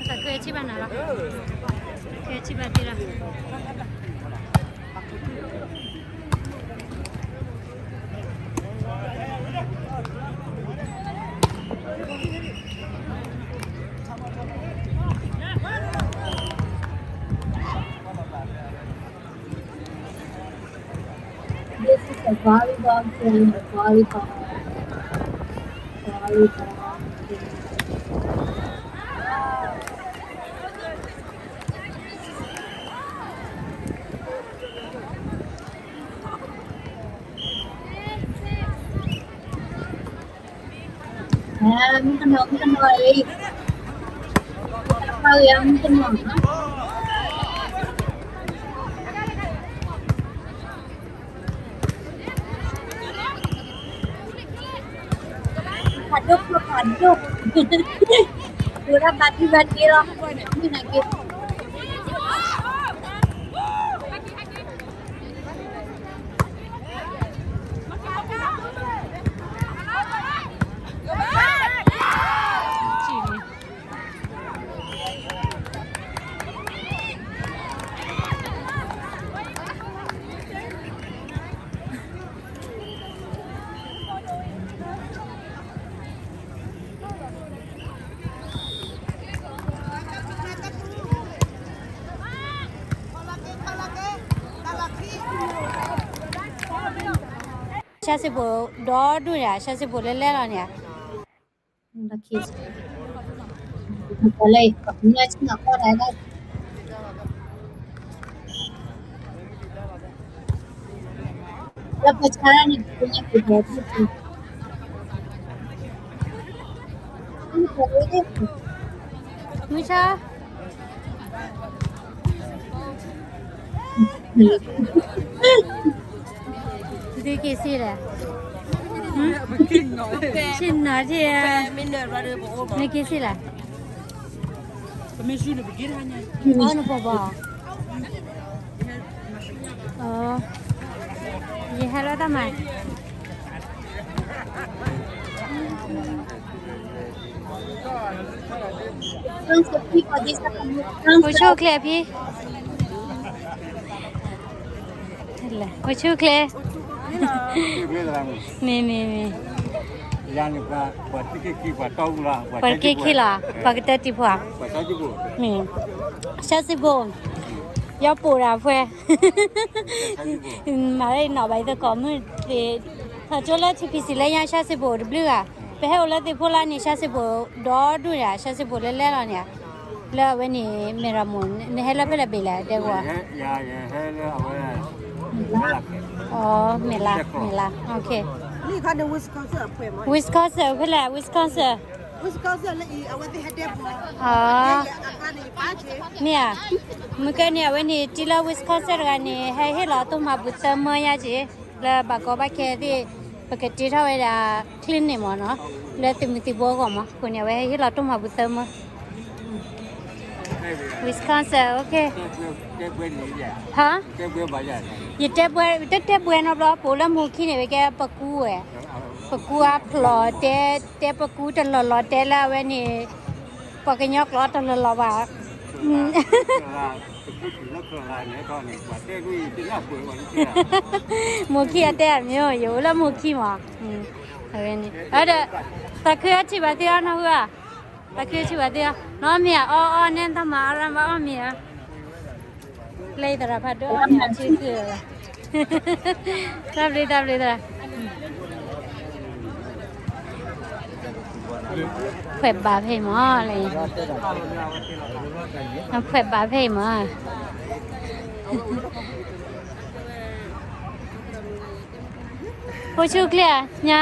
တၢ်ကဲ ထံၣ်ဘၣ်နၤလီၤ, ကဲထံၣ်ဘၣ်သ့လီၤ. ဖးဒိၣ်ဖးဒိၣ်, ဒိၣ်ဒၣ်ဘၣ်ဒံၣ်ဘၣ်ဒ့လီၤ, မုၢ်နၤက့ၤ ရှဲစ့ၢ်ဘိၣ်ဒီဒူၣ်န့ၣ်, ရှဲစ့ၢ်ဘိၣ်လဲၤလဲၤလီၤန့ၣ်, လၢပဆါန့ၣ် မုၢ်ဆါ သုက့ၤစ့ၢ်လဲၣ်, ဆ့ၣ်နီၤထံၣ်, နက့ၤစ့ၢ်လဲၣ်, အီနပီၤဘီ, ယဟဲလၢတၢ်မၤ အိၣ်ဆူၣ်ချ့ဖံ, အိၣ်ဆူၣ်ချ့, မ့ၢ်မ့ၢ်မ့ၢ်, ပှၤတက့ၢ်ခံလီၤ, ပှၤကတဲတံၤဖိ, မ့ၢ်, ရှဲစ့ၢ်ဘိၣ်, ယီပိာ်ဒၣ်ဖဲ, မၤလၢနီၣ်ဘၣ်သကိးမုၢ်သ့ၣ်, ထီၣ်ကၠိလၢ ထံဖံစံး လၢညါ ရှဲစ့ၢ်ဘိၣ်တဘျုးဂၤ, ပဟဲအိၣ်လၢသ့ၣ်ဖိလါန့ၣ် ရှဲစ့ၢ်ဘိၣ်ဒီဒူၣ်န့ၣ်, ရှဲစ့ၢ်ဘိၣ်လဲၤလဲၤလီၤန့ၣ်, လၢအဝဲန့ၣ် မဲၢ်ရမိၢ် နဟဲလၢဖဲလဲၣ်ဘ့ၣ်လဲၣ် ဒဲကဝီၤ, အ, မဲၢ်လါ, မဲၢ်လါ, Wisconsin ဖဲလဲၣ် Wisconsin, အ, မ့ၢ်ဧါ, မုၢ်ကဲန့ၣ် အဝဲန့ၣ် တံၤလၢ Wisconsin တဂၤန့ၣ် ဟဲဟ့ၣ်လီၤတိၢ်မၤဘူၣ်သၢမၢယါက့ၤ, လၢဘၣ်ကီဘၣ်ခဲသ့ၣ်, ပကတ့ထီၣ်ဝဲဒၣ် clinic မ့ၢ်နီၤ, လၢသုးမုၢ်သံၣ်ဘိအဂီၢ်မး, အဃိန့ၣ် အဝဲဟဲဟ့ၣ်လီၤတိၢ်မၤဘူၣ်သၢမၢ Wisconsin, okay, ဟါ, ယတဲဘှဲ, တတဲဘှဲနီတဘျီ, ပအိၣ်လၢမိၢ်ခံန့ၣ် ဝဲကဲပကူဝဲ, ပကူအဖျိး, တဲပကူတလီၢ်လီၢ်, တဲလၢအဝဲန့ၣ် ပှၤကညီကျိာ်တလီၢ်လီၢ်ဘၣ်, မိၢ်ခံအတဲအမ့ၢ်, ယအိၣ်လၢမိၢ်ခံမး, အဝဲန့ၣ်, ဒီး, သးခုထံၣ်ဘၣ်သုအီၤနီၢ်ဟူဧါ, သးခုထံၣ်ဘၣ်သုအီၤ, နီၢ်မ့ၢ်အီၤအီၤန့ၣ် တၢ်မၤအရၢဘၣ်အီၤမ့ၢ်ဧါ, လၢသရၣ်ဖးဒိၣ်န့ၣ်အထံၣ်, တၢ်ဘျုးတၢ်ဘျုးသရၣ် ဖှဲးဘၣ်ဖဲမးလၢ, ဖှဲးဘၣ်ဖဲမး, အိၣ်ဆူၣ်ချ့ဧါ, ညါ,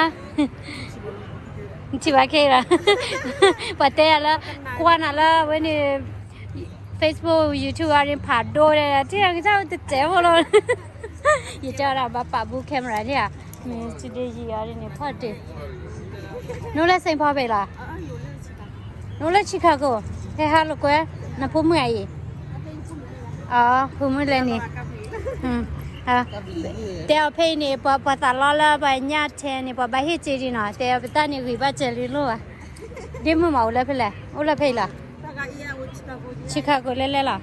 နထံၣ်ဘၣ်ခဲအံၤလီၤ, ပှၤတဲယၤလၢ, ကွၢ်နၤလၢအဝဲန့ၣ်, Facebook, YouTube အီၤန့ၣ် ဖးဒိၣ်ဒီး ထံၣ်ကစၢ်အိၣ်တတဲဖိလီၤ, ယတဲအီၤဒၣ်ဘၣ်ပာ်ဘူး camera ထံၣ်ဧါ, မ့ၢ်စံးဒ်ယံၤအီၤဒ်န့ၣ် ဖီၣ်တ့ၢ်, နအိၣ်လၢ Saint Paul ဖဲလီၤ, နအိၣ်လၢ Chicago, ဟဲဟးလိာ်ကွဲ, နဖိမုၣ်အံၤ, အ, ဖိမုၣ်လဲၣ်န့ၣ်, တဲအီၤဖဲအံၤန့ၣ် ပှၤသးလီလၢပှၤညၣ်ထဲန့ၣ် ပှၤဘၣ်ဟ့ၣ်စ့ဒံးနီၤ, တဲအီၤပတၢ်န့ၣ်ဂ့ၤဘၣ်စၢၤလံလိၣ်ဘၣ်, ဒ့မုၣ်မးအိၣ်လၢဖဲလဲၣ်, အိၣ်လၢဖဲအံၤလီၤ, Chicago လဲၤလဲၤလီၤ.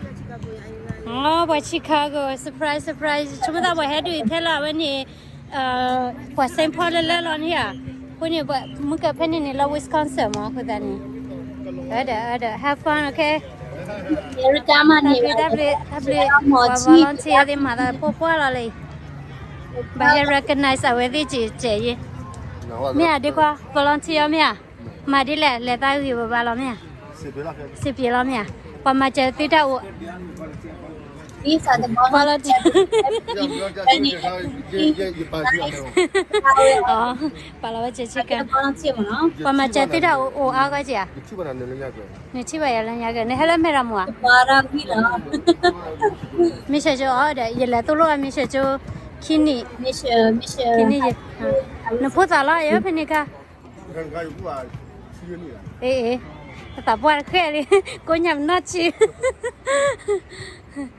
အိ ပှၤ Chicago, surprise, surprise, ဆိကမိၣ်သးပှၤဟဲဒုးထဲလီၤ အဝဲန့ၣ် ပှၤ Saint Paul လဲၤလဲၤလီၤန့ၣ်ဧါ. အဃိန့ၣ် မုၢ်ကဖဲန့ၣ်န့ၣ်လီၤ Wisconsin မး အဃိသတးန့ၣ် အဒီး အဒီး have fun, okay. တၢ်ဘျုး တၢ်ဘျုး တၢ်ဘျုး ပှၤ volunteer သ့ၣ်မၤသးပှၢ်ပှၢ်လီၤလံ. ဘၣ်ဟဲ recognize အဝဲသ့ၣ်ကဲးကဲးယဲ. မ့ၢ်ဧါ ဒ့ခွါ volunteer မ့ၢ်ဧါ. မၤဒ်လဲၣ် လဲၤသးဂ့ၤဘၣ်ဘၣ်လီၤမ့ၢ်ဧါ. စံးပျဲးလီၤမ့ၢ်ဧါ. ပှၤမၤစၢၤသုတၢ်အိၣ် volunteer ပှၤလီၤဝဲစဲးဆ့ကၤန့ၣ် ပှၤမၤစၢၤသုတၢ်အိၣ်အါဂီၢ်က့ၤဧါ. နထံၣ်ဘၣ်ယၤလၢညါက့ၤ နဟဲလၢမဲၢ်ရမူၤဧါ. မ့ၢ်ဆှၢကၠိအီၤဒီး ယလဲၤသိၣ်လိအီၤမ့ၢ်ဆှၢကၠိ ခံနံၣ် ခံနံၣ်ယဲ နဖိသၣ်လီၤယဲဖဲန့ၣ်ခါ အ့ အ့ ပသးပှၢ်တဃဲလံ ကိးညၣ်ပနီၢ်ဆံ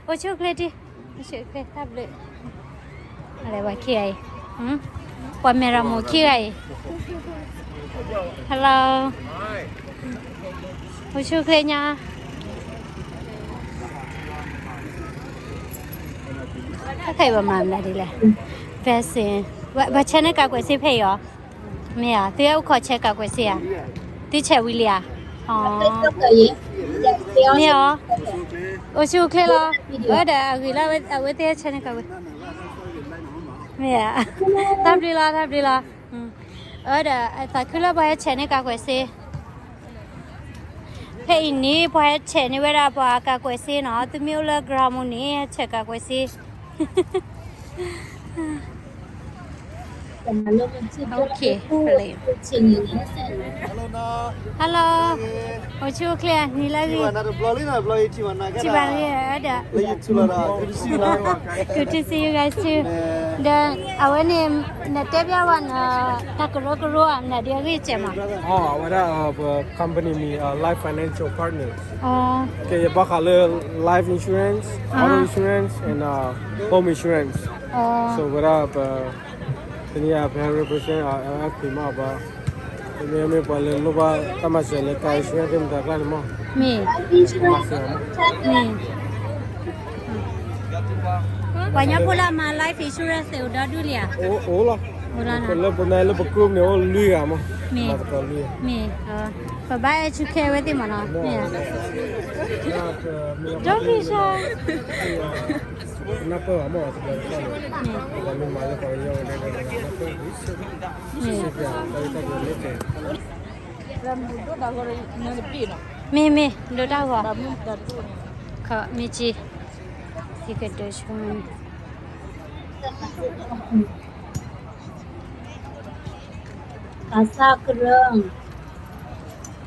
အိၣ်ဆူၣ်အိၣ်ချ့တံၢ် အိၣ်ဆူၣ်အိၣ်ချ့တၢ်ဘျုး လဲၤဝဲခံဂၤအံၤ ပှၤမဲၢ်ရမူၤခံဂၤအံၤ hello အိၣ်ဆူၣ်အိၣ်ချ့ညါ တၢ်ခဲအံၤပမၤမနုၤဒ်လဲၣ် vaccine ဘၣ်ဆဲးန့ၢ်ကးကွဲးစ့ဖဲအံၤအီၤ မ့ၢ်ဧါ သုဟဲအိၣ်ခိးဆဲးကးကွဲးစ့ဧါ သုဆဲးဝံၤလံဧါ မ့ၢ်ဧါ အိၣ်ဆူၣ်အိၣ်ချ့လီၤ အဝဲဒီးအဂ့ၤလီၤ အဝဲသ့ၣ်ဟဲဆဲးန့ၢ်ကးကွဲး မ့ၢ်ဧါ တၢ်ဘျုးလီၤ တၢ်ဘျုးလီၤ အဝဲဒီးသးခုလၢပှၤဟဲဆဲးန့ၢ်ကးကွဲးစ့ ဖဲအံၤန့ၣ် ပှၤဟဲဆဲးန့ၢ်ဝဲဒၣ်ပှၤကးကွဲးစ့နီၤ သုမ့ၢ်အိၣ်လၢ Greenmount န့ၣ် ဟဲဆဲးကးကွဲးစ့ Okay, hello, hello, အိၣ်ဆူၣ်အိၣ်ချ့ နံၤလၢအဂ့ၤ ထံၣ်ဘၣ်လံဒီး Good to see you guys too. ဒီးအဝဲန့ၣ် နတဲပျဲဝဲန တၢ်ကရၢကရိဧါ နဒ်အဂ့ၢ်စဲးမး အဝဲဒၣ် ပ company မံၤ Life Financial Partners ကဲ ယဘၣ်ဃးလၢ life insurance, auto insurance and home insurance. So ဝဲဒၣ်ပ တနံၤအံၤ ပဟဲ represent LFP မး ပှၤ မ့မ့ၢ်ပှၤလၢလိၣ်ဘၣ်တၢ်မၤစၢၤလၢ car insurance သ့ၣ်မတၤကျါန့ၣ်မး မ့ၢ် မၤစၢၤမး မ့ၢ် ပှၤကညီဖိလၢအမၤ life insurance သ့ၣ်အိၣ်ဒီဒူၣ်လံဧါ အိၣ်လီၤ လၢပမဲလၢပ group န့ၣ် အိၣ်လွံၢ်ဂၤမး မ့ၢ် မၤသကိးလွံၢ်ဂၤ မ့ၢ် ပဘၣ် educate ဝဲသ့ၣ်မးနီၤ မ့ၢ် Don't be shy. နၢ်ပၢၢ်ဘၣ်မ့ၢ် တဘျီတခီၣ်န့ၣ် ပှၤမ့ၢ်မၤလၢပှၤကညီဝဲဒၣ် နၢ်ပၢၢ် စံးပျဲး တၢ်ဂ့ၢ်တၢ်ကျိၤလၢကဲ မ့ၢ်မ့ၢ် ဒိတၢ်ဂီၤ ခီမ့ၢ်က့ ယကဒိဆိ သးစၢ်ကရၢ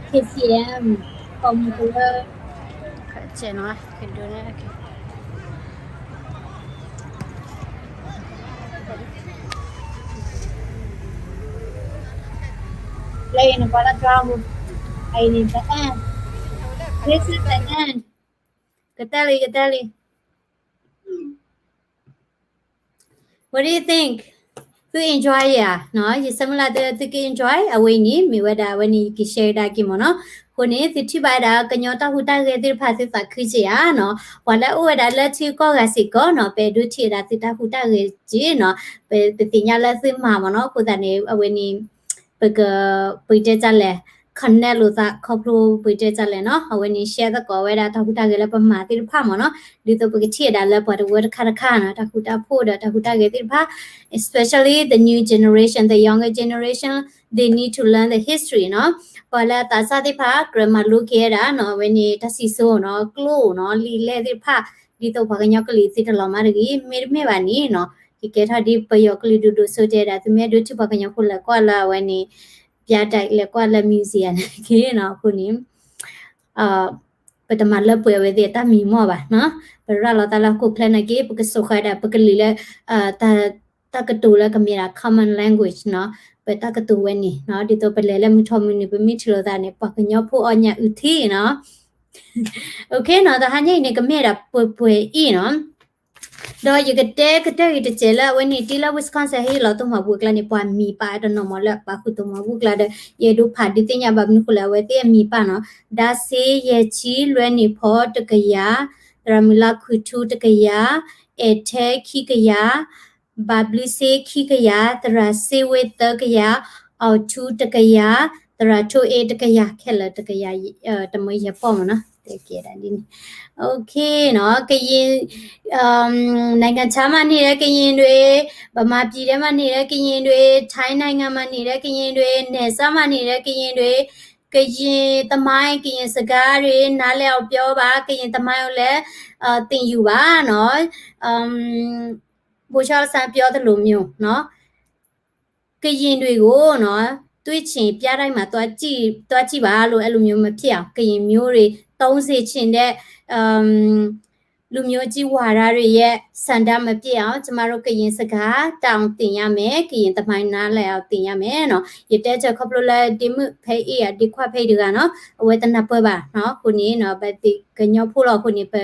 KCM ကီၢ်မုၢ်ကရၢ ကဒိန့ၣ် လၢအံၤနကွၢ်လၢ drive အံၤန့ၣ် the end. This is the end. ကတၢၢ်လံ ကတၢၢ်လံ What do you think? သု enjoy ဧါနီၤ ယဆၢမုၢ်လၢ်သု သုက enjoy အဝဲအံၤန့ၣ် မ့ၢ်ဝဲဒၣ်အဝဲန့ၣ် ယက share ဒၣ်က့ၤမ့ၢ်နီၤ အဃိန့ၣ် သုထံၣ်ဘၣ်ဝဲဒၣ်ကညီတၢ်ဟူးတၢ်ဂဲၤသ့ၣ်တဖၣ်သုသးခုက့ၤဧါနီၤ ပှၤလၢအအိၣ်ဝဲဒၣ်လၢထံကီၢ်ဂၤစ့ၢ်ကီးနီၤ ပအဲၣ်ဒိးထံၣ်ဝဲဒၣ်သုတၢ်ဟူးတၢ်ဂဲၤက့ၤနီၤ ပသ့ၣ်ညါလၢသုမၤမ့ၢ်နီၤ အဃိသတးန့ၣ် အဝဲန့ၣ် ပက ပတဲတၢ်လဲၣ် connect လိာ်သးခီဖျိပတဲတၢ်လဲၣ်နီၤ အဝဲန့ၣ် share သကိးဝဲဒၣ်တၢ်ဟူးတၢ်ဂဲၤလၢပမၤသ့ၣ်တဖၣ်မ့ၢ်နီၤ ဒ်သိးပကထံၣ်ဝဲဒၣ်လၢပှၤတဝၢတခါတခါနီၤ တၢ်ဃူတၢ်ဖိးဒီးတၢ်ဟူးတၢ်ဂဲၤသ့ၣ်တဖၣ် especially the new generation, the younger generation, they need to learn the history နီၤ ပှၤလၢအသးစၢ်သ့ၣ်တဖၣ် ကြၢးမၤလိက့ၤဝဲဒၣ်နီၤ အဝဲန့ၣ် တၢ်စံၣ်စိၤနီၤ ကျိၣ်နီၤ လံာ်လဲၢ်သ့ၣ်တဖၣ် ဒ်သိးပှၤကညီကလုာ်သ့တလီၤမးတဂ့ၤ မ့တမ့ၢ်ဘၣ်န့ၣ်နီၤ ယကဲထီၣ်ဒ်ပယီၤကလုာ်ဒိၣ်ဒိၣ်ဆိတဲဒၣ် သုမ့ၢ်အဲၣ်ဒိးထံၣ်ပှၤကညီဖိလဲၤကွၢ်လၢအဝဲန့ၣ် ပြတိုက် လဲၤကွၢ်လၢ museum န့ၣ်က့နီၤ အဃိန့ၣ် ပတမၤလၢပှဲၤအဝဲသ့ၣ်အတၢ်မံမီၢ်ဘၣ်နီၤ ပရၤလီၤသးလၢဟီၣ်ခိၣ်ချၢန့ၣ်က့ ပကစိာ်ဃာ်ဒၣ်ပကလုာ်လၢ တၢ်ကတိၤလၢကမ့ၢ်ဒၣ် common language နီၤ ပတၢ်ကတိၤဝဲန့ၣ်နီၤ ဒ်သိးပလဲၤလၢမုၢ်ထီၣ်မုၢ်နုာ် ပမ့ၢ်ထံၣ်လိာ်သးန့ၣ် ပှၤကညီဖိအီၣ်ညၣ်အုၣ်ထံနီၤ Okay နီၤ တဟါညါအံၤန့ၣ် ကမ့ၢ်ဒၣ်ပှဲၤပှဲၤအံၤနီၤ ဒီးယကတဲကတၢၢ်ဂ့ၤတစဲးလၢအဝဲန့ၣ် တ့လၢ Wisconsin ဟ့ၣ်လီၤသိၣ်မၤဘူၣ်အကျါန့ၣ် ပှၤမံၤပာ်တနီၤမးလၢပာ်ဃုာ်သိၣ်မၤဘူၣ်အကျါဒီး ယအဲၣ်ဒိးဖးဒုးသ့ၣ်ညါဘၣ်မနုၤဃိလဲၣ် အဝဲသ့ၣ်အမံၤပာ်နီၤ, ဒါစ့ယဲၢ်ဆံ, လွဲနံၣ်ဖီတကယၤ, သရၣ်မုၣ်လါခုၣ်ထူတကယၤ, အဲၣ်ထဲခံကယၤ, ဘၣ်ဘျုးစ့ခံကယၤ, သရၣ်စ့ဝ့သၢကယၤ, အီၣ်ထူတကယၤ, သရၣ်ထိၣ်အ့တကယၤ, ခဲလၢာ်တကယၤ, တမ့ၢ်ယဲၢ်ပီၢ်မးနီၤ, တဲကဲဒၣ်ဒ်န့ၣ်, နီၤ, ကယံၤ နိုင်ငံခြားမှာနေတဲ့ ကရင်တွေ, ဗမာပြည်ထဲမှာနေတဲ့ ကရင်တွေ, ထိုင်းနိုင်ငံမှာနေတဲ့ ကရင်တွေ, နယ်စပ်မှာနေတဲ့ ကရင်တွေ, ကရင်သမိုင်း, ကရင်စကားတွေ နားလည်အောင်ပြောပါ, ကရင်သမိုင်းကိုလည်း သင်ယူပါနော်. ဘိုးချုပ်အောင်ဆန်းပြောသလိုမျိုးနော်, ကရင်တွေကိုနော်, တွေ့ချင်ပြတိုက်မှာသွားကြည့်, သွားကြည့်ပါလို့ အဲ့လိုမျိုးမဖြစ်အောင်, ကရင်မျိုးတွေသုံးစေချင်တဲ့ လူမျိုးကြီးဝါဒတွေရဲ့ဆန္ဒမပြည့်အောင် ကျမတို့ကရင်စကားတတ်အောင်သင်ရမယ်, ကရင်သမိုင်းနားလည်အောင်သင်ရမယ်နော်. ယတဲတၢ်ခီဖျိလၢဒ့မုၣ်ဖဲအံၤ အဒ့ခွါဖဲအံၤတဂၤနော်, အဝဲတနၢ်ပၢၢ်ဘၣ်နော်, အဃိန့ၣ်နော်, ပသ့ၣ်ကညီဖိလီၤအဃိန့ၣ် ပ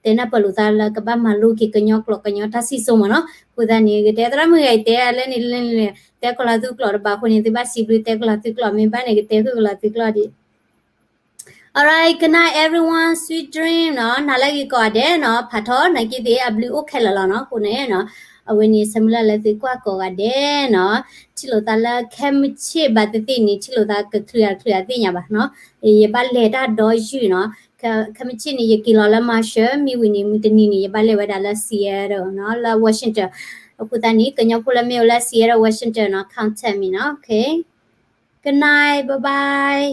တဲနၢ်ပၢၢ်လိာ်သးလၢကဘၣ်မၤလိက့ၤကညီကျိာ်ကညီတၢ်စံၣ်စိၤမးနော်. အဃိသတးန့ၣ် ကတဲသရၣ်မုၣ်ဂၤအံၤတဲလၢန့ၣ်လၢန့ၣ်လဲၣ်, တဲကီၤလၤသူကျိာ်တဘၣ်အဃိန့ၣ် သုဘၣ်စံးဘျုးတဲကီၤလၤသူကျိာ်, မ့ၢ်ဘၣ်န့ၣ် ကတဲဃုာ်ကီၤလၤသူကျိာ်ဒံး. All right, good night everyone, sweet dream နော်, နၤလၢအဂ့ၤကိးဂၤဒဲးနော်, ဖးထီ နာ်က့သ့ၣ် အဘျုးအိၣ်ခဲလၢာ်လီၤနော်, အဃိန့ၣ်နော်, အဝဲန့ၣ် ဆၢမုၢ်လၢ်လၢသုကွၢ်ကိးဂၤဒဲးနော်, ထံၣ်လိာ်သးလၢခဲမုၢ်ဆ့ၣ်ဘၣ်သ့ၣ်သ့ၣ်န့ၣ် ထံၣ်လိာ်သးကချုးအချုးအသ့ၣ်ညါဘၣ်နော်, ယဘၣ်လဲၤတၢ်ဒီယုၢ်နော်, ခဲမုၢ်ဆ့ၣ်န့ၣ် ယက့ၤလီၤလၢ Marshall, မ့ၢ်ဝံၤန့ၣ် မုၢ်တနံၤန့ၣ် ယဘၣ်လဲၤဝဲဒၣ်လၢ Seattle နော်, လၢ Washington, အဃိသတးန့ၣ် ကညီဖိလၢမ့ၢ်အိၣ်လၢ Seattle, Washington နော်, contact me နော်, okay, good night, bye bye.